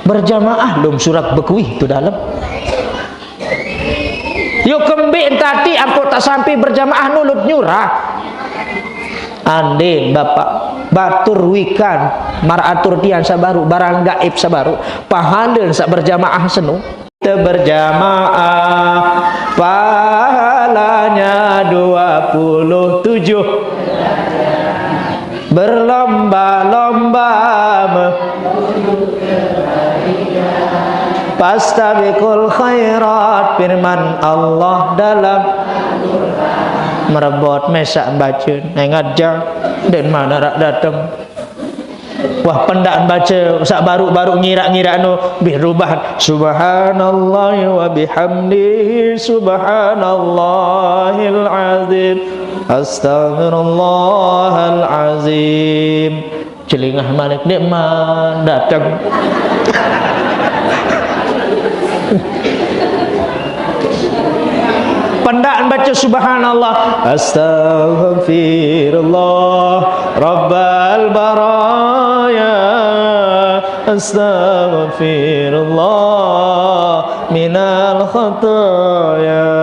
Berjamaah lum surak bekuih tu dalem. Yo kembeq tati ampoq tak sampe berjamaah nulut nyurah. Andin, Bapak, batur wikan, maraq atur tiang saq baruq, barang gaib saq baruq, pahalen saq berjamaah seno. Kita berjamaah, pahalanya dua puluh tujuh. Berlomba-lomba me-, fastabiqul khairat, firman Allah dalam merebot mesaq bace, nengat jang, den mana rak dateng. Wah, pendaq bace saq baruq-baruq ngirak-ngirak no, bih rubah. Subhanallah wa bihamdi, subhanallahil azim. Astaghfirullahalazim. Celingah malik nikmat dateng. Pendaq bace subhanallah, astaghfirullah, rabbal baraya, astaghfirullah, minal khataya.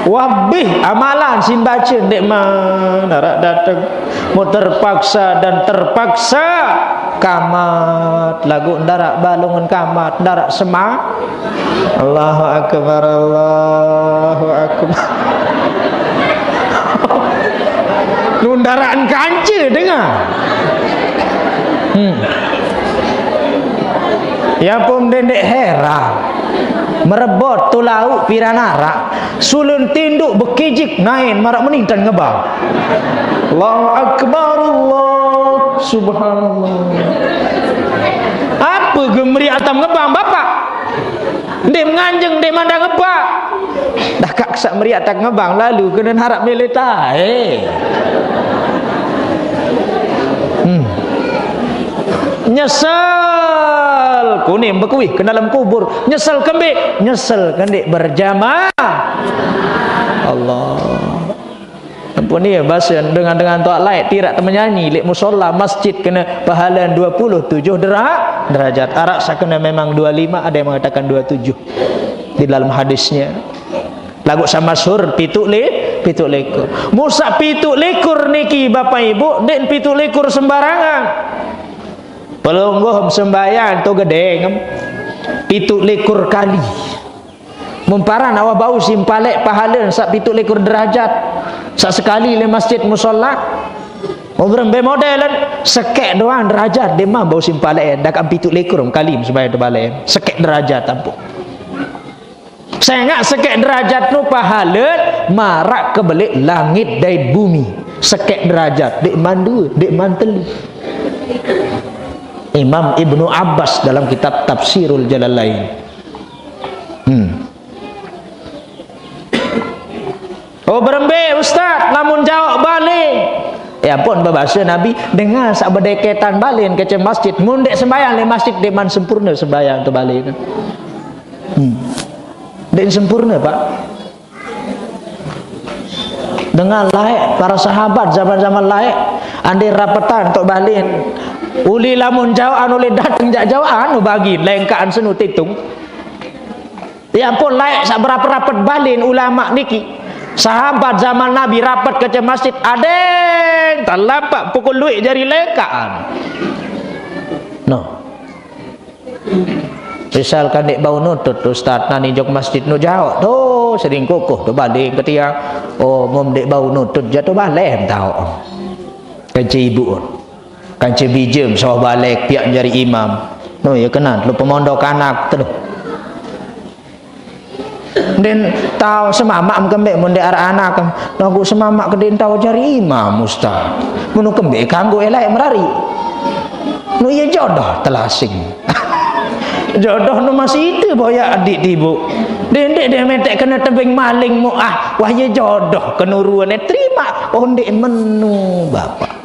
Wah, bih amalan sin bace ndeqman araq dateng. Mau terpaksa dan terpaksa kamat. Laguq ndaraq balungen kamat, ndaraq sema-, Allahu Akbar, Allahu Akbar. Lu ndaraqn kance, dengah. Hmm. Ya pun dendeq heran. Merebot tulauq piran araq. Sulun tinduk bekijik naen maraq menintan ngebang. Allahu Akbar, Allah. Subhanallah. Apa gemeriak tam ngebang, Bapak? Ndeq nganjeng, ndeq mandang ngebak. Dah kak saq meriak tak ngebang, lalu kenen harap mele tae. Hmm. Nyesel, kuning bekuih ke dalam kubur. Nyesel kembeq, nyesel kendeq berjamaah. Allah. Pun iya, basa dengan-dengan toaq laeq, tirak temenyanyi leq musola masjid kene pahalan dua puluh tujuh dera-, derajat. Araq saq kene memang dua lima, ada yang mengatakan dua tujuh. Di dalam hadisnya. Laguq saq masyhur pituq li-, pituq likur. Musa pituq likur niki, Bapak Ibu, ndeq pituq likur sembarangan. Pelungguh sembahyang to gedeng pituq likur kali. Mumparan awah bau simpaleq pahalen saq pituq likur derajat. Saq sekali leq masjid musola. Mau berembe modelen, sekeq doang derajat, deqman bau simpaleq, dakaq pituq likur kali sembahyang to balen. Sekeq derajat, ampun. Sengaq sekeq derajat no pahalen maraq kebeleq langit dait bumi. Sekeq derajat, ndeqman due, ndeqman telu. Imam Ibnu Abbas dalam kitab Tafsirul Jalalain. Hmm. Oh, berembe, Ustaz, lamun jaoq bale? Ya ampun, bebase Nabi, dengan saq bedeketan balen kance masjid, mun ndeq sembahyang leq masjid, ndeqman sempurne sembahyang to balen. Hmm. Ndeq sempurne, Pak. Dengan laeq, para sahabat zaman-zaman laeq, ande rapetan toq balen. Uli lamun jaoqan, uli dateng jaq jaoqan, bagi lengkaqan senu titung. Ya ampun, laeq saq berapet-rapet balen ulama niki. Sahabat zaman Nabi rapet kance masjid, adeng telampaq pukul lueq jari lengkaqan. Noh. Misalkan ndeq bau nutut, Ustaz, nani jok masjid no jaoq to, sering kukuh to balen ke tiang. Oh, mun ndeq bau nutut, jaq to balen taoq. Kance ibu. Kance bijem, soh baleq, piaq jari imam. No, ye kenan, lu pemondok anak, telu. Ndeqn tao semamaq kembeq mun ndeq araq anak. Laguq semamaq ke ndeqn tao jari imam, Ustaz. Menu kembeq kanggo elaq merariq. Nu ie jodoh telasing. Jodoh nu masih ite boyaq adiq tibuq. Ndeq, ndeq, ndeq meteq kene tebeng maling muq ah. Wah, ie jodoh kenuruene terimaq. Oh, ndeq menu, Bapak.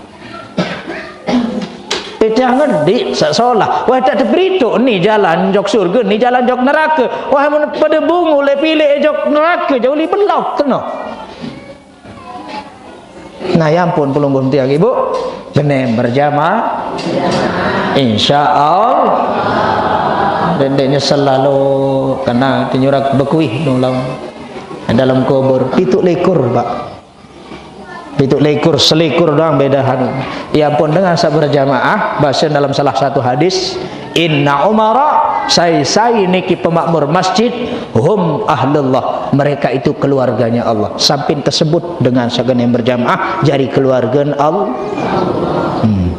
Tiang ngediq saq solah. Wah, tak teperituq ni jalan jok surge, ni jalan jok nerake. Wah, mun pade bungu leq pileq jok nerake, jauh li belok keno. Nah, ya ampun, pelungguh tiang, Ibu. Benem berjamaah. Insya Allah. Ndeq nyesel lalo, kena tenyurak bekuih nulang dalam kubur. Pituq likur, Pak. Pituq likur, selikur doang bedahan. Ya ampun, dengan saq berjamaah, base dalam salah satu hadis, "Inna Umara, sai-sai niki pemakmur masjid, hum ahlullah, mereka itu keluarganya Allah." Sampin tersebut dengan saq gen berjamaah, jari keluargen Allah. Hmm.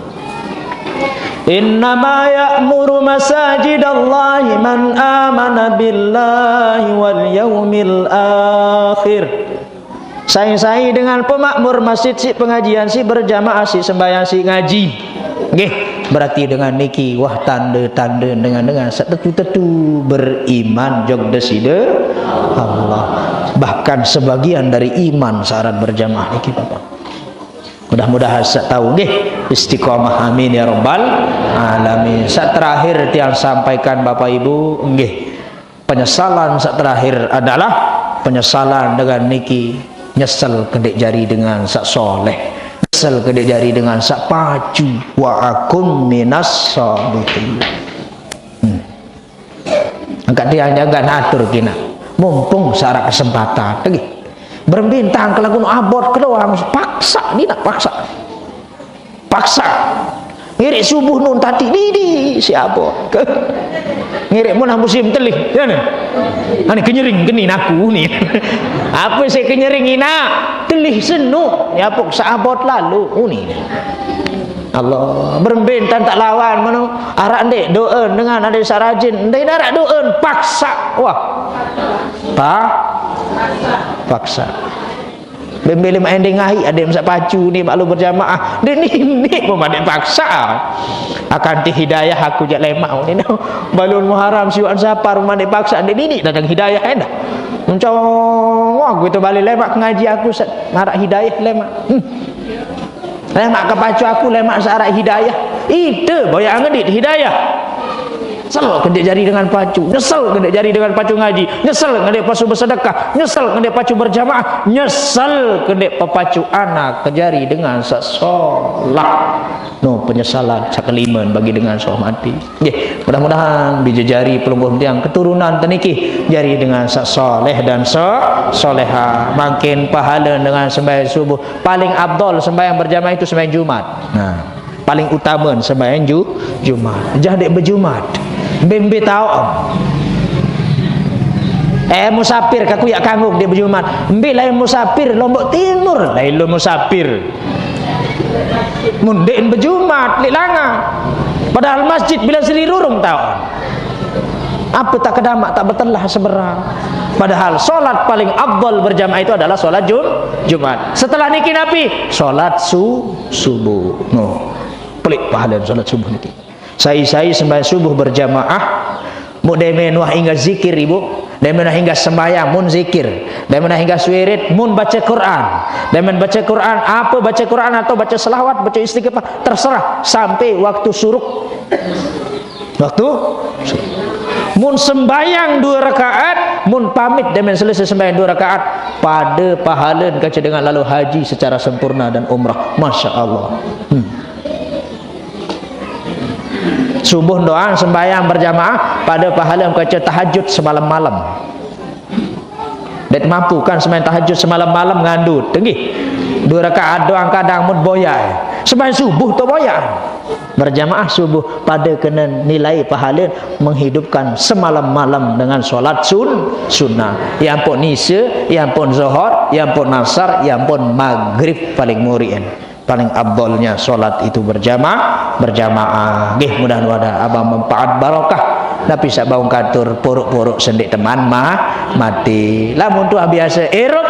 Innama ya'muru masajidallahi man amana billahi wal yaumil akhir. Sai-sai dengan pemakmur masjid siq pengajian siq berjamaah siq sembahyang siq ngaji. Nggih, berarti dengan niki wah tande-tande dengan-dengan saq tetu-tetu beriman jok Deside Allah. Bahkan sebagian dari iman syarat berjamaah niki, Bapak. Mudah-mudahan saq tau nggih istiqomah, amin ya rabbal alamin. Saq terakhir tiang sampaikan, Bapak Ibu, nggih. Penyesalan saq terakhir adalah penyesalan dengan niki, nyesel ke ndeq jari dengan saq soleh, nyesel ke ndeq jari dengan saq pacu, wa akun minas sholihin. Hmm. Angkat tiang jaga natur kina. Mumpung saq araq kesempatan, nggih. Berembe tang kelagun abot kedoang, paksa, ndeq paksa. Paksa. Ngirik subuh nun tati didi siq abot. Ngirik menah musim telih, ya ne? Ane kenyering keni naku ni. Ape siq kenyering inaq? Telih senu, nyapuk saq abot lalo uni. Allah, berembe tan tak lawan meno. Araq ndeq doen dengan ade saq rajin, ndeq araq doen, paksa. Wah. Pa-, paksa. Bembe lemaq endeng ai, ade saq pacu ni maklum berjamaah. Ndeq niniq, memandeq paksa. Akan ti hidayah aku jaq lemaq ni. Balun Muharram siwan Sapar memandeq paksa, ndeq niniq dateng hidayah endah. Mencong aku itu balik lemaq ngaji aku saq maraq hidayah lemaq. Hmm. Lemaq kepacu aku, lemaq saq araq hidayah. Ite boyaq ngedit hidayah. Nyesel ke ndeq jari dengan pacu, nyesel ke ndeq jari dengan pacu ngaji, nyesel ke ndeq pacu besedekah, nyesel ke ndeq pacu berjamaah, nyesel ke ndeq pepacu anak ke jari dengan saq solah. No, penyesalan saq kelimen bagi dengan soh mati. Nggih, mudah-mudahan bije jari pelungguh tiang keturunan teniki jari dengan saq soleh dan so-, soleha. Mangkin pahale dengan sembahyang subuh. Paling afdol sembahyang berjamaah itu sembahyang Jumat. Nah, paling utama sembahyang Ju-, Jumat. Jah ndeq bejumat. Mbe-mbe taoq. Eh, musafir, kaku yaq kanggo ndeq bejumat. Mbe lain musafir, Lombok Timur, lain lo musafir. Mun ndeq bejumat, leq langa. Padahal masjid bila seri rurung taoq. Apa tak kedamaq, tak betelah seberang. Padahal solat paling afdal berjamaah itu adalah solat Jum-, Jumat. Setelah niki napi? Solat su-, subuh. No. Pelik pahale solat subuh niki. Sai-sai sembahyang subuh berjamaah, mu demen wah inggah zikir, Ibu. Demen wah inggah sembahyang, mun zikir. Demen wah inggah swirit, mun baca Quran. Demen baca Quran, apa baca Quran atau baca selawat, baca istighfar, terserah. Sampai waktu suruk. Waktu mun sembahyang dua rakaat, mun pamit demen selesai sembahyang dua rakaat, pada pahalen kaca dengan lalu haji secara sempurna dan umrah. Masya Allah. Hmm. Subuh doang sembahyang berjamaah, pada pahalen kaca tahajud semalam-malam. Ndeq mampu kan sembahyang tahajud semalam-malam ngandut, nggih. Dua rakaat doang kadang mun boyaq. Sembahyang subuh to boyaq. Berjamaah subuh pada kena nilai pahala menghidupkan semalam-malam dengan solat sun-, sunnah. Ya ampun Isya, ya ampun Zuhur, ya ampun Asar, ya ampun Maghrib paling muriin. Paling afdalnya solat itu berjama-, berjamaah. Nggih, mudah-mudahan abang manfaat barokah. Napi saq baung katur puruk-puruk sendik teman mah mati. Lamun tuah biasa irup,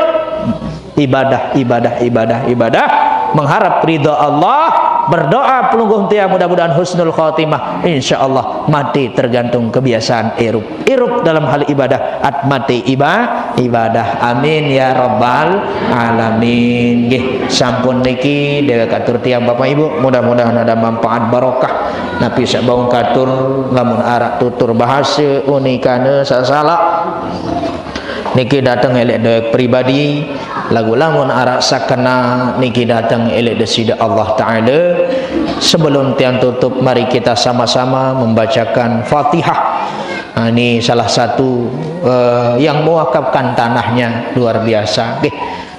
ibadah, ibadah, ibadah, ibadah, mengharap ridha Allah, berdoa pelungguh tiang mudah-mudahan husnul khotimah. Insya Allah mati tergantung kebiasaan irup. Irup dalam hal ibadah, at mati iba-, ibadah. Amin ya rabbal alamin. Nggih, sampun niki dewek atur tiang Bapak Ibu, mudah-mudahan ada manfaat barokah. Napi saq baung katur, lamun araq tutur bahase unikane saq salaq, niki dateng elek dewek pribadi, laguq lamun araq sakena niki dateng elek Deside Allah Taala. Sebelum tiang tutup, mari kita sama-sama membacakan Fatihah. Nah, ini salah satu, eh, yang mewakafkan tanahnya luar biasa. Nggih.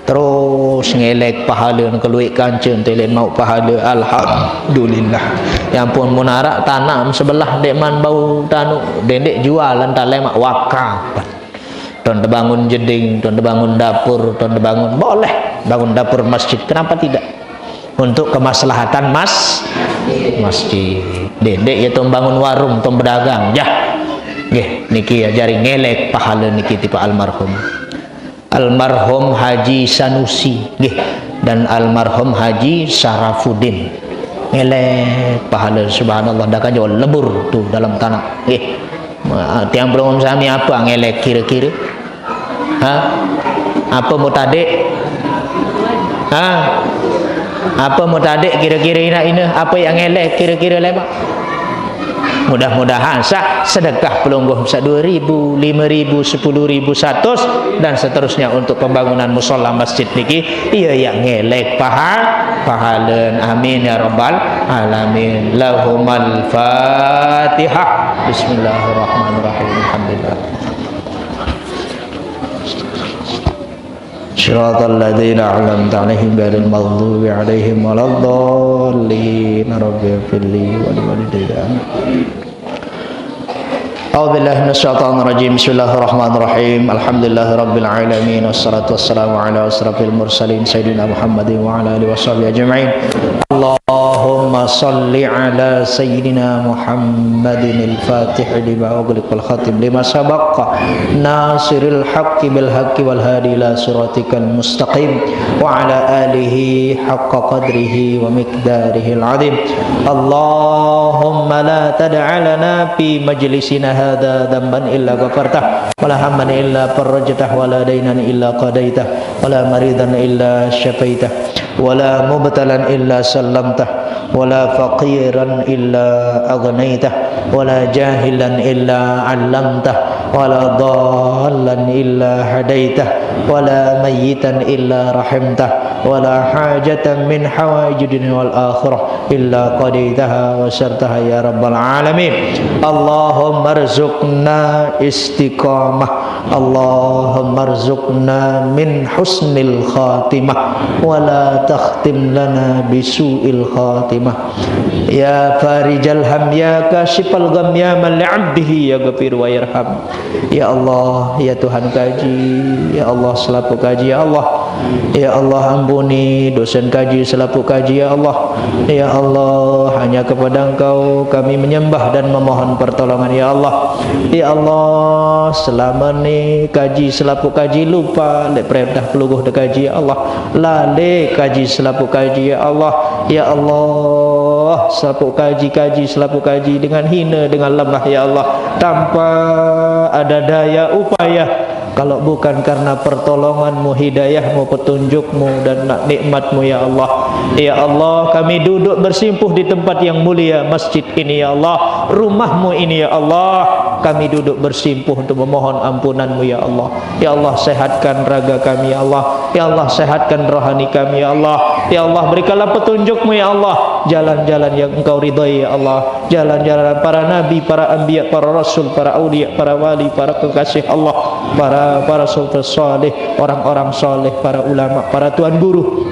Terus ngelek pahale keluiq kance telen mau pahale. Alhamdulillah. Ya ampun, mun araq tanam sebelah ndeqman bau tanu, dendeq jual entar lemaq wakaf. Ton tebangun jeding, ton tebangun dapur, ton tebangun, boleh bangun dapur masjid. Kenapa tidak? Untuk kemaslahatan mas-, masjid. Dendeq ya ton bangun warung, ton pedagang. Jah. Nggih, niki ya jari ngelek pahale niki tipaq almarhum. Almarhum Haji Sanusi, nggih, dan almarhum Haji Sarafuddin. Ngelek pahale, subhanallah, dah kan jauh lebur tu dalam tanah, nggih. Ma-, tiang belum sami apa ngelek kira-kira? Ha? Apa mutadik? Ha? Apa mutadik kira-kira ina-ina? Apa yang ngelek kira-kira lemaq? Mudah-mudahan saq sedekah pelungguh saq dua ribu, lima ribu, sepuluh ribu, satus, dan seterusnya untuk pembangunan musala masjid niki, iya ya ngelek paha-, pahalen. Amin ya rabbal alamin. Lahumal Fatihah. Bismillahirrahmanirrahim. Alhamdulillah. صراط الذين أنعمت عليهم غير المغضوب عليهم ولا الضالين. رب اغفر لي ولوالدي. آمين. أعوذ بالله من الشيطان الرجيم. بسم الله الرحمن الرحيم. الحمد لله رب العالمين. والصلاة والسلام على أشرف المرسلين سيدنا محمد وعلى آله وصحبه أجمعين. اللهم صل على سيدنا محمد الفاتح لما أغلق والخاتم لما سبق ناصر الحق بالحق والهادي إلى صراطك المستقيم وعلى آله حق قدره ومقداره العظيم. اللهم لا تدع لنا في مجلسنا هذا ذنبا إلا غفرته ولا هما إلا فرجته ولا دينا إلا قضيته ولا مريضا إلا شفيته ولا مبتلا إلا سلمته ولا فقيرا إلا أغنيته ولا جاهلا إلا علمته، ولا ضالا إلا هديته، ولا ميتا إلا رحمته، ولا حاجة من حوائج الدنيا والآخرة إلا قضيتها ويسرتها يا رب العالمين. اللهم ارزقنا استقامة. اللهم ارزقنا من حسن الخاتمة ولا تختم لنا بسوء الخاتمة. Ya farijal ham, ya kasyifal gham, ya man li abdihi, ya ghafir wa yarham. Ya Allah, ya Tuhan kaji, ya Allah selapuq kaji, ya Allah. Ya Allah, ampuni dosan kaji selapuq kaji, ya Allah. Ya Allah, hanya kepada Engkau kami menyembah dan memohon pertolongan, ya Allah. Ya Allah, selama ni kaji selapuq kaji lupa leq perintah pelungguh de kaji, ya Allah. Lale kaji selapuq kaji, ya Allah. Ya Allah, selapuq kaji, kaji selapuq kaji dengan hina, dengan lemah, ya Allah. Tanpa ada daya upaya, kalau bukan karena pertolongan-Mu, hidayah-Mu, petunjuk-Mu, dan nikmat-Mu, ya Allah. Ya Allah, kami duduk bersimpuh di tempat yang mulia, masjid ini, ya Allah, rumah-Mu ini, ya Allah. Kami duduk bersimpuh untuk memohon ampunan-Mu, ya Allah. Ya Allah, sehatkan raga kami, ya Allah. Ya Allah, sehatkan rohani kami, ya Allah. Ya Allah, berikanlah petunjuk-Mu, ya Allah. Jalan-jalan yang Engkau ridhai, ya Allah. Jalan-jalan para nabi, para anbiya, para rasul, para aulia, para wali, para kekasih Allah, para, para sultan saleh, orang-orang saleh, para ulama, para tuan guru.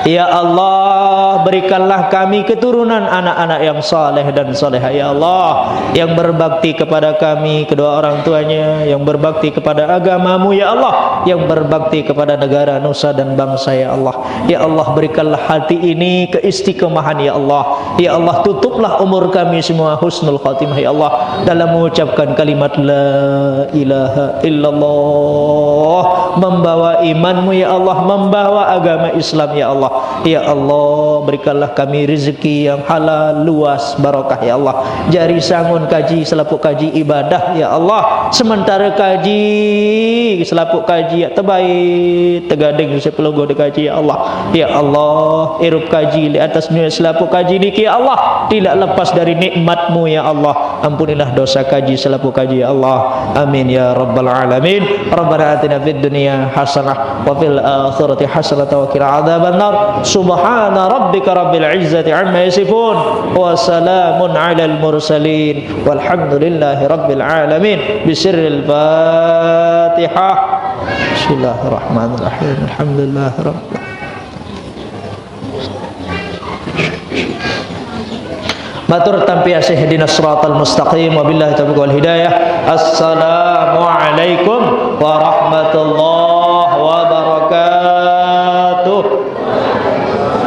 Ya Allah, berikanlah kami keturunan anak-anak yang saleh dan salehah, ya Allah, yang berbakti kepada kami, kedua orang tuanya, yang berbakti kepada agama-Mu, ya Allah, yang berbakti kepada negara, nusa, dan bangsa, ya Allah. Ya Allah, berikanlah hati ini keistiqomahan, ya Allah. Ya Allah, tutuplah umur kami semua husnul khatimah, ya Allah, dalam mengucapkan kalimat la ilaha illallah, membawa iman-Mu, ya Allah, membawa agama Islam, ya Allah. Ya Allah, berikanlah kami rezeki yang halal, luas, barakah, ya Allah. Jari sangun kaji selapuq kaji ibadah, ya Allah. Sementara kaji selapuq kaji yang terbaik, tegading sepelungguh de kaji, ya Allah. Ya Allah, irup kaji leq atas dunie selapuq kaji niki, ya Allah, tidak lepas dari nikmat-Mu, ya Allah. Ampunilah dosa kaji selapuq kaji, ya Allah. Amin ya rabbal alamin. Rabbana atina fid dunya hasanah wa fil akhirati hasanah wa qina adzaban nar. Subhana rabbika rabbil izzati amma yasifun. Wa salamun alal mursalin. Walhamdulillahi rabbil alamin. Bisirril Fatihah. Bismillahirrahmanirrahim. Alhamdulillahi rabbil Matur tampi asih, ihdinas siratal mustaqim, wabillahi taufiq wal hidayah. Assalamualaikum warahmatullahi